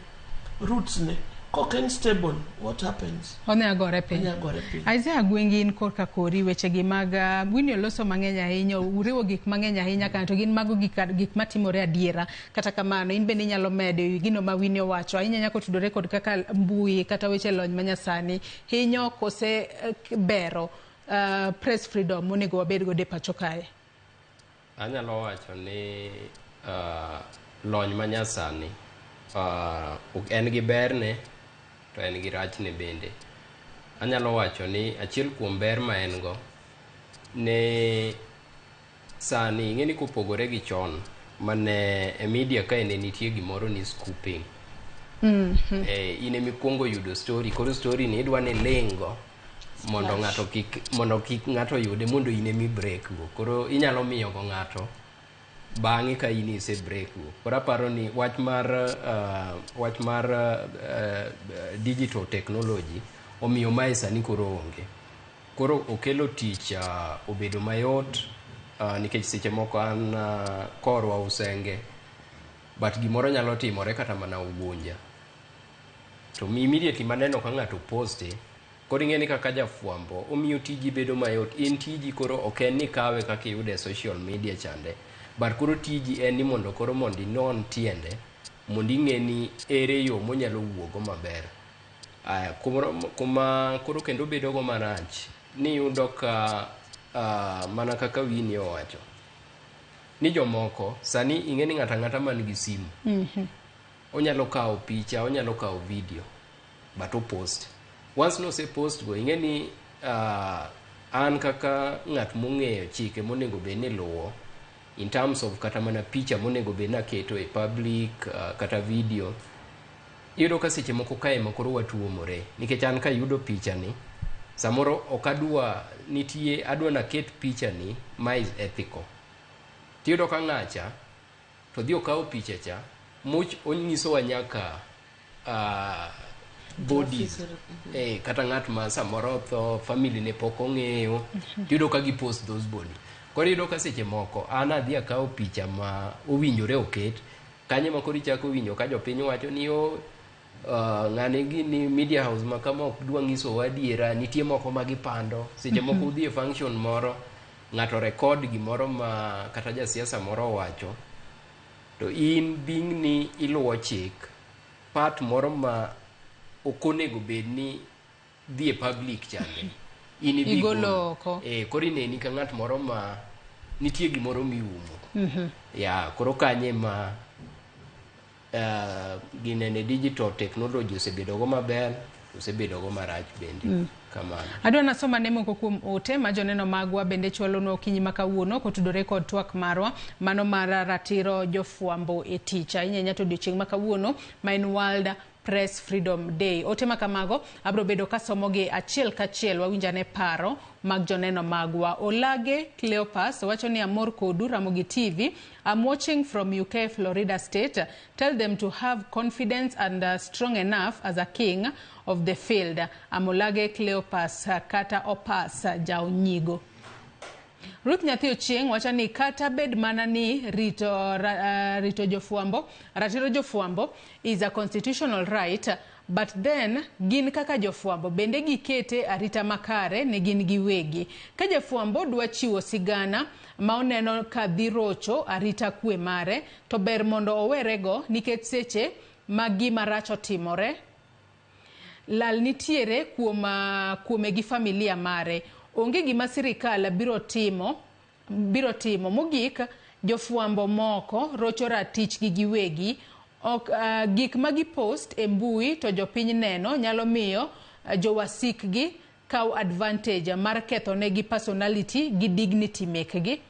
Speaker 10: roots ne kok en stable, what happens?
Speaker 8: Onya gore piny.
Speaker 10: Onya gore piny.
Speaker 8: Isaiah Gwengi, in korka kori wechegi mag Winnie oloso mang'eny ahinya, uriwo gik mang'eny ahinya kanyo, to gin mago gik matimore adiera. Kata kamano, in bende inyalo medo ewi gino ma Winnie owacho ahinya nyako tudore kod kaka mbui kata weche lony manyasani hinyo kose bero press freedom monego wabed godo e pacho kae.
Speaker 9: Anyalo wacho ni lony manyasani en gi berne to en gi rachne bende. Anyalo wacho ni achiel kuom ber ma en go ne sani, ing'e ni kopogore gi chon mane e media kae ne nitie gimoro ni scooping. In emikwongo yudo story, koro story ni idwa ni iling' mondo
Speaker 10: Flash.
Speaker 9: Ng'ato kik, mondo kik ng'ato yude, mondo in emi break go. Koro inyalo miyo go ng'ato bang'e ka in ise break go. Koro aparo ni wach mar digital technology omiyo mae sani koro onge. Koro okelo tich obedo mayot, nikech seche moko an korwa Usenge, but gimoro nyalo timore kata mana Ugunja, to immediately maneno ka ng'ato poste. Koro ing'e ni kaka jafwambo omiyo tiji bedo mayot. In tiji koro ok en ni kawe kaka iyude e social media chande, but koro tiji en ni mondo koro mondo inon tiende, mondo ing'e ni ere yo monyalo wuogo maber. Aya, kuma koro kendo bedo go marach ni iyudo ka mana kaka Winnie owacho ni jomoko sani, ing'e ni ng'ato ang'ata man gi simu onyalo kawo picha, onyalo kawo video, but opost. Once nose post go, ing'e ni an kaka ng'at mong'eyo chike monego bed ni luwo. In terms of kata mana picha monego bed naketo e public, kata video, iyudo ka seche moko kae ma koro watuomore, nikech an kayudo picha ni samoro ok adwa nitie, adwa naket picha ni ma is ethical, tiyudo ka ng'acha to dhi okawo picha cha much onyisowa nyaka bodies, kata ng'at ma samoro otho, family ne pok ong'eyo, tiyudo ka gi post those body. Koro iyudo ka seche moko an adhi akawo picha ma owinjore oket kanye, ma koro ichako winjo ka jopiny wacho ni o ng'ane gini media house ma kama ok dwa nyisowa adiera, nitie moko ma gipando. Seche moko udhi e function moro, ng'ato record gimoro ma kata jasiasa moro owacho, to in being ni iluwo chik, part moro ma ok onego bed ni dhi e public chande in idhi
Speaker 8: Igolo
Speaker 9: golo.
Speaker 8: oko.
Speaker 9: Koro ineni ka ng'at moro ma nitie gimoro miumo. Ya koro kanye ma ginene digital technology osebedo go maber, osebedo go marach bende. Kamano.
Speaker 8: Adwa nasoma ne moko kuom ote ma joneno magwa bende chwalonwa okinyi ma kawuono kotudore kod twak marwa mano mar ratiro jofwambo e tich, ahinya ahinya to odiochieng' ma kawuono ma en World Press Freedom Day. Ote ma kamago abiro bedo kasomogi achiel kachiel, wawinjane paro mag joneno magwa. Olage Cleopas wacho ni amor kodu Ramogi TV. I'm watching from UK, Florida State. Tell them to have confidence and strong enough as a king of the field. Amolage Cleopas kata Opas Jaonyigo. Ruth Nyathi Ochieng' wacho ni kata bed mana ni rito jofwambo, ratiro jofwambo is a constitutional right, but then gin kaka jofwambo bende gikete arita makare ne gin giwegi. Ka jafwambo dwa chiwo sigana ma oneno ka dhi rocho arita kwe mare, to ber mondo owerego nikech seche ma gima rach otimore lal nitiere kuom kuome gi familia mare. Onge gima sirikal biro timo. Mogik, jofwambo moko rocho ratichgi giwegi ok. Gik ma gipost e mbui to jopiny neno nyalo miyo jowasikgi kaw advantage mar kethonegi personality gi dignity mekgi.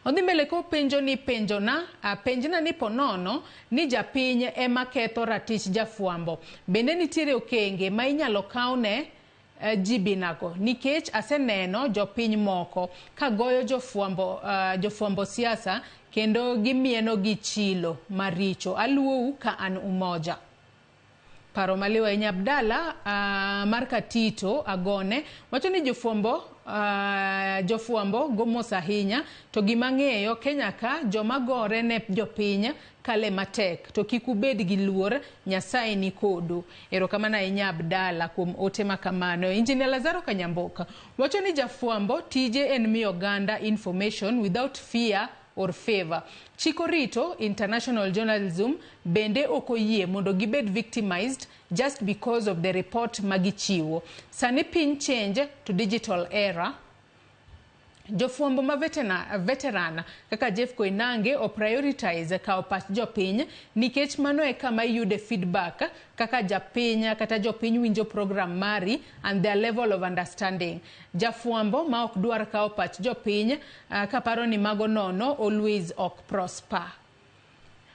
Speaker 8: Odhi mbele kopenjo ni penjona, penjna ni ponono ni japiny ema ketho ratich jafwambo, bende nitiere okenge ma inyalo kawne jibinago? Nikech aseneno jopiny moko ka goyo jofwambo siasa kendo gimieno gi chilo maricho. Aluou ka an Umoja. Paro maliw ahinya. Abdala mar Katito Agone wacho ni jofwambo go mos ahinya, to gima ng'eyo Kenya ka joma gore ne jopiny kale matek, to kik ubed gi luor, Nyasaye ni kodu. Erokamano ahinya Abdala kuom ote makamano. Engineer Lazaro Kanyamboka wacho ni jafwambo tije en miyo oganda information without fear or favor. Chik orito international journalism bende ok oyie mondo gibed victimized just because of the report magichiwo. Sani piny change to digital era. Jofwambo ma veteran kaka Jeff Koinange o prioritize kawo pach jopiny, nikech mano e kama iyude feedback kaka japiny kata jopiny winjo program mari and their level of understanding. Jafwambo ma ok dwar kawo pach jopiny kaparo ni mago nono always ok prosper.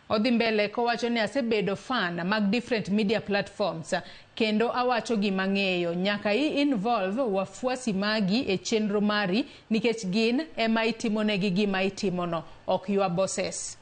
Speaker 8: Odhi mbele kowacho ni asebedo fan mag different media platforms kendo awacho gima ng'eyo, nyaka i involve wafuasi magi e chenro mari nikech gin ema itimonegi gima itimono, ok your bosses.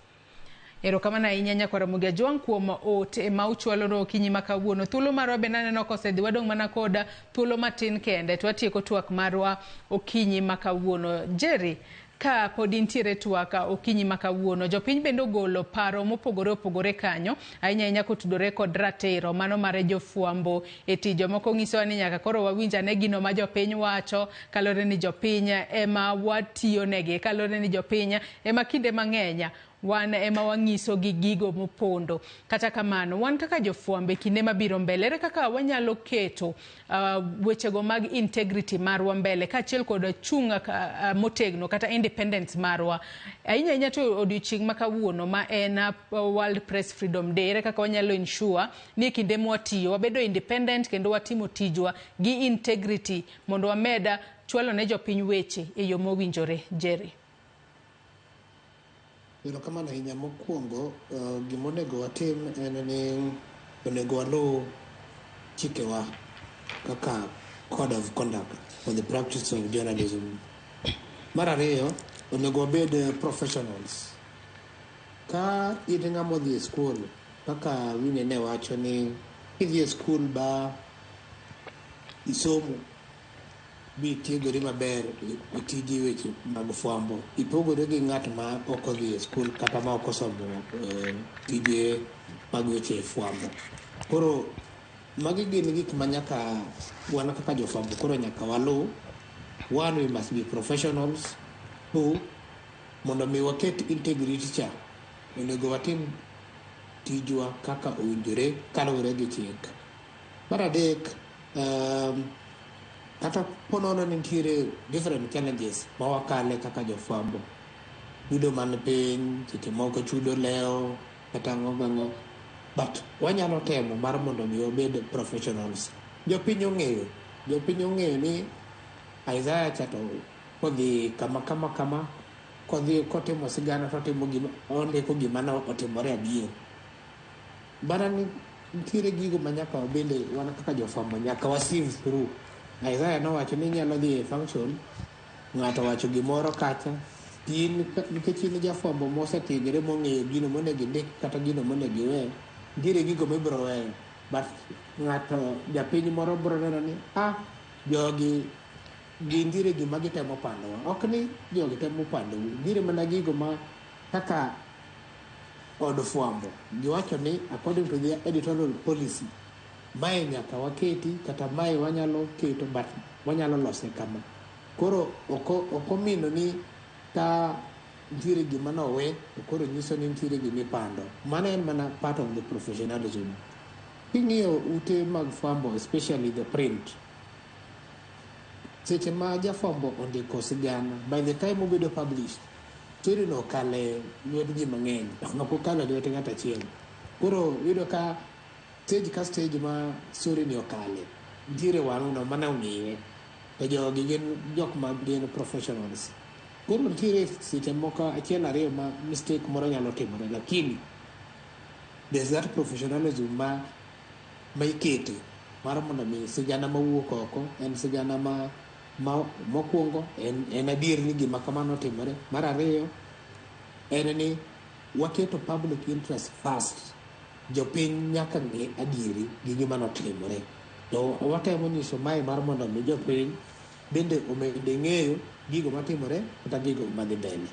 Speaker 8: Erokamano ahinya nyakwar Ramogi Ajwang' kuom ote ma uchwalo okinyi ma kawuono. Thuolo marwa bende aneno kosedhi, wadong' mana kod thuolo matin kende to watieko twak marwa okinyi ma kawuono. Jerry, ka pod intiere twak okinyi ma kawuono, jopiny bende ogolo paro mopogore opogore kanyo, ahinya ahinya kotudore kod ratiro mano mar jofwambo e tich. Jomoko nyisowa ni nyaka koro wawinj ane gino ma jopiny wacho, kaluwore ni jopiny ema watiyonegi, kaluwore ni jopiny ema kinde mang'eny wan ema wang'iso gi gigo mopondo. Kata kamano, wan kaka jofwambo e kinde mabiro mbele, ere kaka wanyalo keto wechego mag integrity marwa mbele kaachiel kod chung' motegno kata independence marwa, ahinya ahinya to odiochieng' ma kawuono ma en World Press Freedom Day, ere kaka wanyalo ensure ni e kinde mwatiyo wabedo independent kendo watimo tijwa gi integrity mondo wamed chwalo ne jopiny weche e yo mowinjore? Jerry.
Speaker 3: Erokamano ahinya. Mokwongo, gimonego watim en ni onego waluw chikewa kaka code of conduct for the practice of journalism. Mar ariyo, onego wabed professionals. Ka in ng'ama odhi e skul, kaka Winnie ne wacho ni kidhi e skul ba isomo bi tiegori maber e tiji weche mag fwambo, ipogori gi ng'at ma ok odhi e skul kata ma ok osomo tije mag weche fwambo. Koro magi gin gik ma nyaka wan kaka jofwambo koro nyaka waluw. One, we must be professionals. Two, mondo mi waket integrity cha, onego watim tijwa kaka owinjore kaluwore gi chik. Mar adek, kata ponono ni nitiere different challenges ma wakale kaka jofwambo, chudo man piny, seche moko chudo lewo kata ang'o gang'o, but wanyalo temo mar mondo mi wabed professionals. Jopiny ong'eyo ni Isaiah cha to kodhi kama kama kama, kodhi kotimo sigana to otimo gima ondiko, gima ne otimore adier. Bana ni nitiere gigo ma nyaka wabende wan kaka jofwambo nyaka wa sieve through. Isaiah nowacho ni inyalo dhi e function, ng'ato owacho gimoro kacha, in nikech in jafwambo mosetiegore mong'eyo gino monego indik kata gino monego iwe, nitiere gigo mibiro weyo, but ng'ato japiny moro biro neno ni ah, jogi gintiere gima gitemo pandowa. Ok ni jogi temo pandou, nitiere mana gigo ma kaka od fwambo giwacho ni according to their editorial policy, mae nyaka waketi kata mae wanyalo keto, but wanyalo lose kama. Koro ok omino ni ka nitiere gima nowe to koro nyiso ni nitiere gima ipando. Mano en mana part of the professionalism. King'iyo ute mag fwambo, especially the print, seche ma jafwambo ondiko sigana, by the time obedo published, story no okale lwet ji mang'eny, ok okalo lwet ng'ato achiel. Koro iyudo ka stage ka stage ma story ni okale, nitiere wang'no mane ong'iye, to jogi gin jok ma gin professionals. Koro nitiere seche moko achiel ariyo ma mistake moro nyalo timore, lakini there's that professionalism ma ikete mar mondo mi sigana mawuok oko en sigana ma mokwongo en adier ni gima kamano otimore. Mar ariyo en ni waketo public interest first. Jopiny nyaka ng'e adieri gi gima notimore, to watemo nyiso mae mar mondo mi jopiny bende omed ng'eyo gigo matimore kata gigo madhi mbele.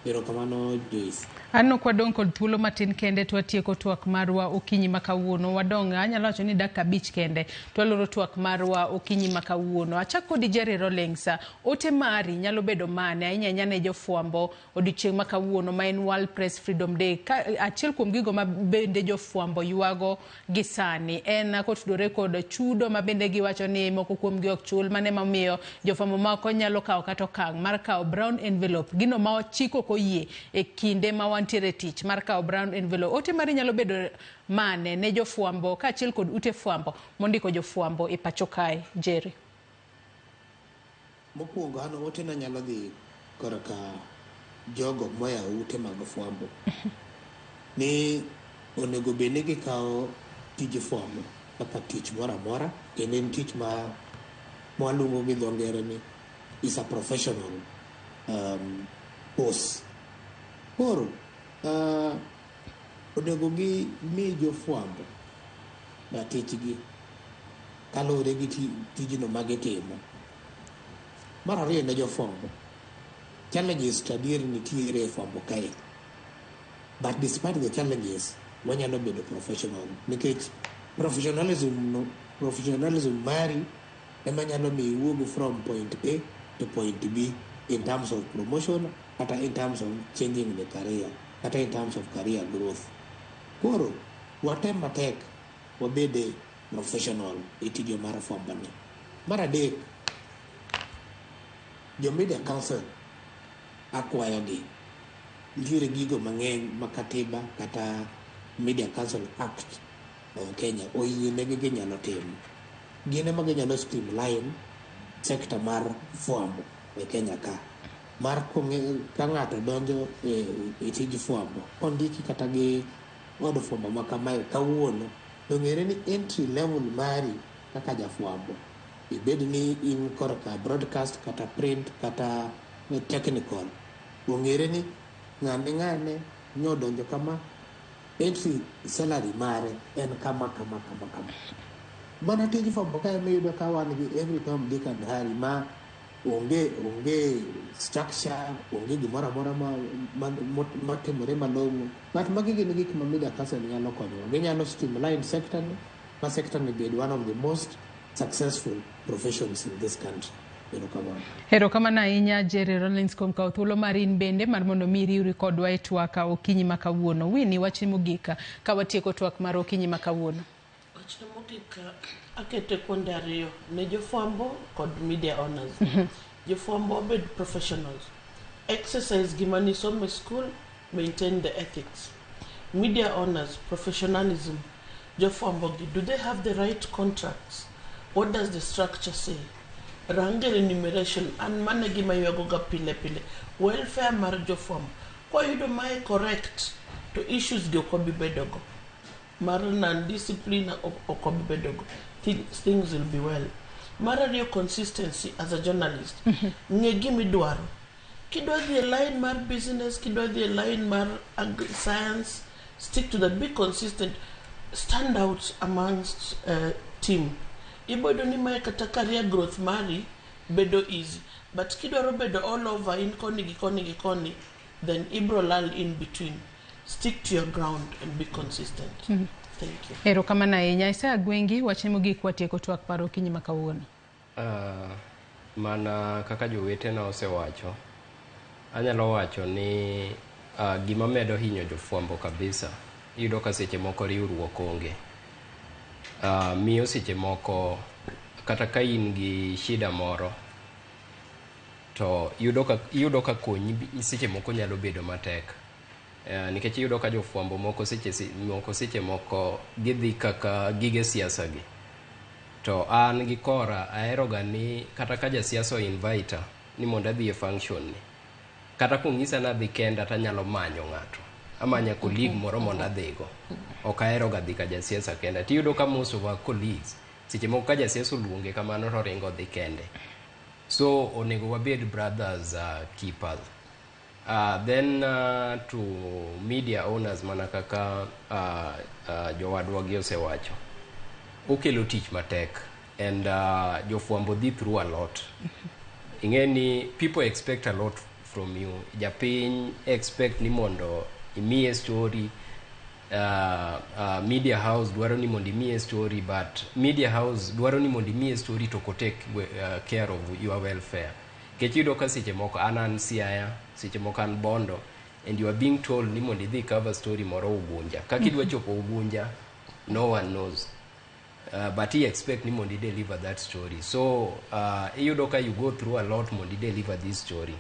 Speaker 3: Erokamano, Joyce.
Speaker 8: Aneno kwadong' kod thuolo matin kende to watieko twak marwa okinyi ma kawuono. Wadong' anyalo wacho ni dakika 5 kende to waloro twak marwa okinyi ma kawuono. Achak kodi Jerry Rawlings, ote mari nyalo bedo mane ahinya ahinya ne jofwambo odiochieng' ma kawuono ma en World Press Freedom Day? Ka, achiel kuom gigo ma bende jofwambo ywago gi sani en kotudore kod chudo ma bende giwacho ni moko kuom gi ok chul. Mano emomiyo jofwambo moko nyalo kawo kata okang' mar kawo brown envelope, gino ma chik ok oyie e kinde ma wantiere tich mar kawo brown envelope. Ote mari nyalo bedo mane ne jofwambo kaachiel kod ute fwambo mondiko jofwambo e pacho kae, Jerry?
Speaker 3: Mokwongo, an otena nyalo dhi korka jogo moyawo ute mag fwambo ni onego bed ni gikawo tij fwambo kaka tich moro amora, kendo en tich ma mwaluongo gi dho ngere ni is a professional course. Koro onego gi mi jofwambo ratichgi kaluwore gi tijno magitimo. Mar ariyo, ne jofwambo, challenges to adier nitiere e fwambo kae, but despite the challenges wanyalo bedo professional, nikech professionalism no, professionalism mari ema nyalo miyo iwuog from point A to point B in terms of promotion kata in terms of changing the career kata in terms of career growth. Koro watem matek wabede professional e tijwa mar fwambo ni. Mar adek, jo media council akwayogi, nitiere gigo mang'eny ma katiba kata Media Council Act of Kenya oyienegi ginyalo timo. Gin ema ginyalo streamline sector mar fwambo e Kenya ka. Mar ka ng'ato donjo e tij fwambo, kondiki kata gi od fwambo ma kamae kawuono, to ng'ere ni entry level mari kaka jafwambo, ibed ni in korka broadcast kata print kata technical, ong'ere ni ng'ane ng'ane nyodonjo kama, entry salary mare en kama kama kama kama. Mana tij fwambo kae miyudo ka wan gi every Tom, Dick and Harry ma onge structure, onge gimoro amora matimore malong'o. But magi gin gik ma Media Council nyalo konyowa. Ginyalo streamline sector ni, ma sector ni bed one of the most successful professions in this country. Erokamano.
Speaker 8: Erokamano ahinya, Jerry Rollins, kuom kawo thuolo mari in bende mar mondo mi iriwri kodwa e twak okinyi ma kawuono. Winnie, wachni mogik ka watieko twak mar okinyi ma kawuono.
Speaker 10: Wachna mogik akete kuonde ariyo ne jofwambo kod media owners. Jofwambo obed professionals. Exercise gima nisomo e school, maintain the ethics. Media owners, professionalism. Jofwambo gi, do they have the right contracts? What does the structure say? Range remuneration, an mano e gima ywago ga pile pile. Welfare mar jofwambo. Kwayudo mae correct, to issues gi ok wabi bedogo. Mar non-discipline ok wabi bedogo. Things will be well. Mar ariyo, consistency as a journalist. Ng'e gimidwaro. Kidwa dhi e line mar business, kidwa dhi e line mar science, stick to that. Be consistent. Stand out amongst team. Iboyudo ni mae kata career growth mari bedo easy. But kidwaro bedo all over in koni gi koni gi koni, then ibro lal in between. Stick to your ground and be consistent. Thank you.
Speaker 8: Erokamano ahinya. Isaya Gwengi, wachni mogik watieko twak mar okinyi ma kawuono.
Speaker 9: Mana kaka jowetena osewacho, anyalo wacho ni gima medo hinyo jofwambo kabisa, iyudo ka seche moko riwruok onge. Miyo seche moko kata ka in gi shida moro to iyudo ka konyi seche moko nyalo bedo matek. Nikech iyudo ka jofwambo moko seche moko gidhi kaka gige siasa gi. To an gi kora ahero ga ni kata ka jasiasa o invite ni mondo adhi e function ni, kata kong'isa ni adhi kenda tanyalo manyo ng'ato. Amanya colleague moro mondo adhigo. Ok ahero ga dhi ka jasiasa kenda. Tiyudo ka most of our colleagues seche moko ka jasiasa oluonge kamano to oringo odhi kende. So onego wabed brothers keepers. Then to media owners, mana kaka jowadwa gi osewacho, okelo tich matek and jofwambo dhi through a lot. Ing'e ni people expect a lot from you. Japiny expect ni mondo imiye story, media house dwaro ni mondo imiye story, but media house dwaro ni mondo imiye story to ok take care of your welfare. Nikech iyudo ka seche moko an Siaya, seche moko an Bondo, and you are being told ni mondo idhi cover story moro Ugunja. Kaka idwa chopo Ugunja, no one knows. But he expect ni mondo i deliver that story. So iyudo ka you go through a lot mondo i deliver this story.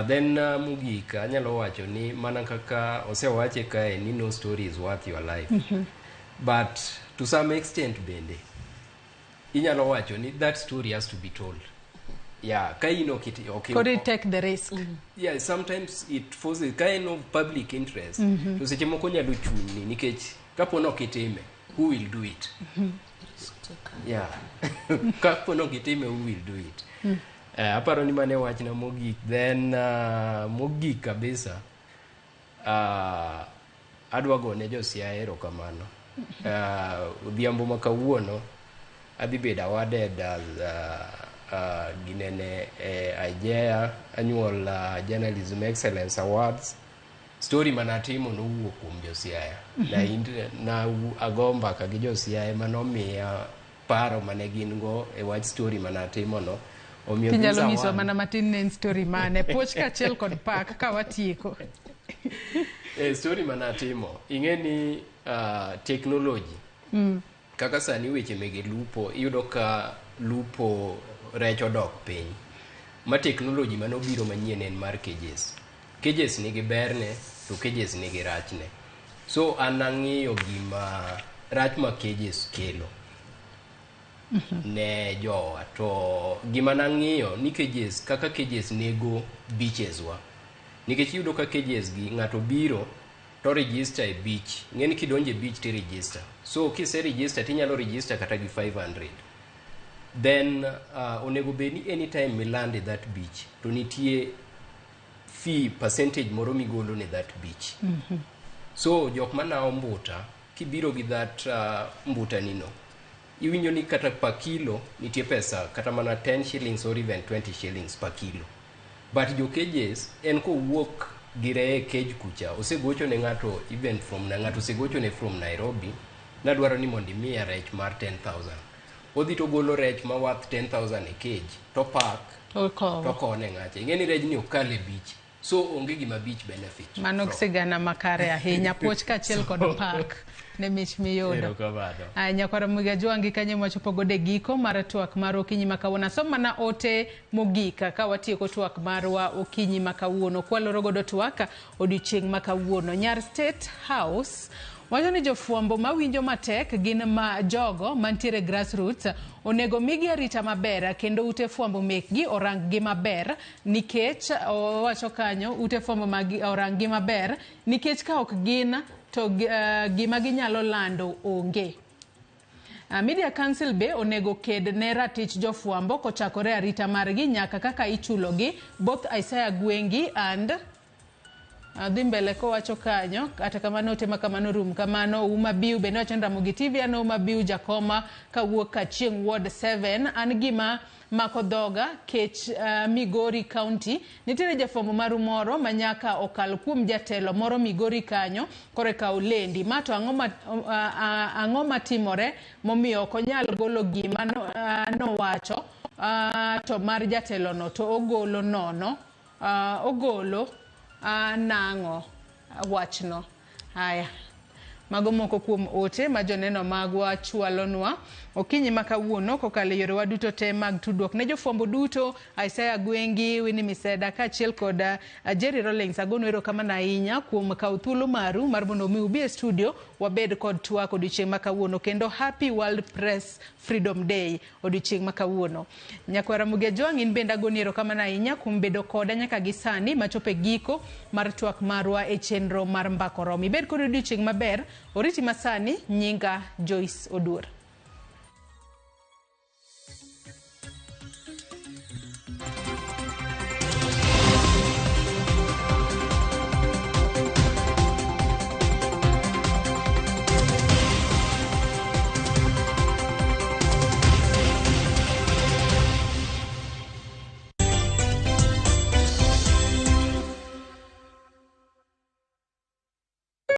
Speaker 9: Then mogik anyalo wacho ni mana kaka osewache kae ni no story is worth your life. But to some extent bende inyalo wacho ni that story has to be told. Yeah, ka in ok
Speaker 8: Koro i take the risk.
Speaker 9: Yeah, sometimes it forces kind of public interest. To seche moko nyalo chuni nikech kapo ni ok itime, who will do it? Yeah. Kapo ni ok itime, who will do it? Aparo ni mane wachna mogik. Then mogik kabisa, adwa gone jo Siaya erokamano. Odhiambo ma kawuono adhi bedo awarded as ginene IJEA Annual Journalism Excellence Awards. Story manatimo nowuok kuom jo Siaya. Na ago mbaka gi jo Siaya manomiya paro mane gin go e wach story manatimo no. Omiyo
Speaker 8: Tinyalo
Speaker 9: this
Speaker 8: nyisowa
Speaker 9: award-
Speaker 8: mana matin ne en story mane. Puoch kaachiel kod pak ka watieko.
Speaker 9: E story manatimo, ing'e ni technology kaka sani weche mege lupo, iyudo ka lupo rech odok piny ma technology manobiro manyien en mar cages. Cages nigi berne to cages nigi rachne. So an ang'iyo gima rach ma cages kelo. Ne jowa to gima nang'iyo ni cages kaka cages nego beaches wa nikech iyudo ka cages gi ng'ato biro to register e beach ng'eni kidonjo e beach ti register so kise register tinyalo register kata gi 500 then onego bed ni anytime miland e that beach to nitie fee percentage moro migolo ne that beach. So jok manawo mbuta kibiro gi that mbuta nino iwinjo ni kata per kilo nitie pesa kata mana 10 shillings or even 20 shillings per kilo but jo cages en kowuok gi reye e cage kucha osegocho ne ng'ato even from na ng'ato osegocho ne from Nairobi nadwaro ni mondo imiya rech mar 10,000 odhi to golo rech ma worth 10,000 e cage to pack
Speaker 8: Okowo.
Speaker 9: to kowo ne ng'acha ing'e ni rejni ok kal e beach so onge gima beach benefit
Speaker 8: Mano
Speaker 9: from.
Speaker 8: sigana makare ahinya. Puoch kaachiel kod pak ne mich miyudo.
Speaker 9: Erokamano.
Speaker 8: Aya, nyakwara Muga Jwangi kanyo mwachopo godo e giko mar twak mar okinyi ma kawuono. Asom mana ote mogik ka watieko twak marwa okinyi ma kawuono. Kwaloro godo twak odiochieng' ma kawuono. Nyar State House wacho ni jofwambo mawinjo matek gin ma jogo mantiere grassroots onego migi arita maber kendo ute fwambo mekgi orang gi maber nikech owacho kanyo ute fwambo magi orang gi maber nikech ka ok gin to gima ginyalo lando onge. Media Council be onego ked ne ratich jofwambo kochakore arita margi nyaka kaka ichulogi both Isaiah Gwengi and dhi mbele kowacho kanyo kata kamano ote ma kamano rum kamano. Uma Biu bende wacho ni Ramogi TV an Uma Biu Jakoma kawuok Kachieng Ward 7 an gima mako dhoga kech Migori County nitiere jafwambo maru moro ma nyaka okal kuom jatelo moro Migori kanyo koreka olendi ma to ang'o ma, ang'o matimore momiyo ok onyal golo gima no, nowacho to mar jatelono to ogolo nono ogolo nang'o wachno. Haya, mago moko kuom ote ma joneno magwa chwalonwa okinyi ma kawuono kokalo e yorewa duto te mag tudruok. Ne jofwambo duto, Isaiah Gwengi, Winnie Miseda kaachiel kod Jerry Rawlings, agonu erokamano ahinya kuom kawo thuolo maru mar mondo mi ubi e studio wabed kod twak odiochieng' ma kawuono kendo Happy World Press Freedom Day odiochieng' ma kawuono. Nyakwara Ramogi Ajwang' in bende agoni erokamano ahinya kuom bedo koda nyaka gi sani machopo e giko mar twak marwa e chenro mar Mbaka Oromo. Ibed kod odiochieng' maber, oriti masani, nyinga Joyce Oduor.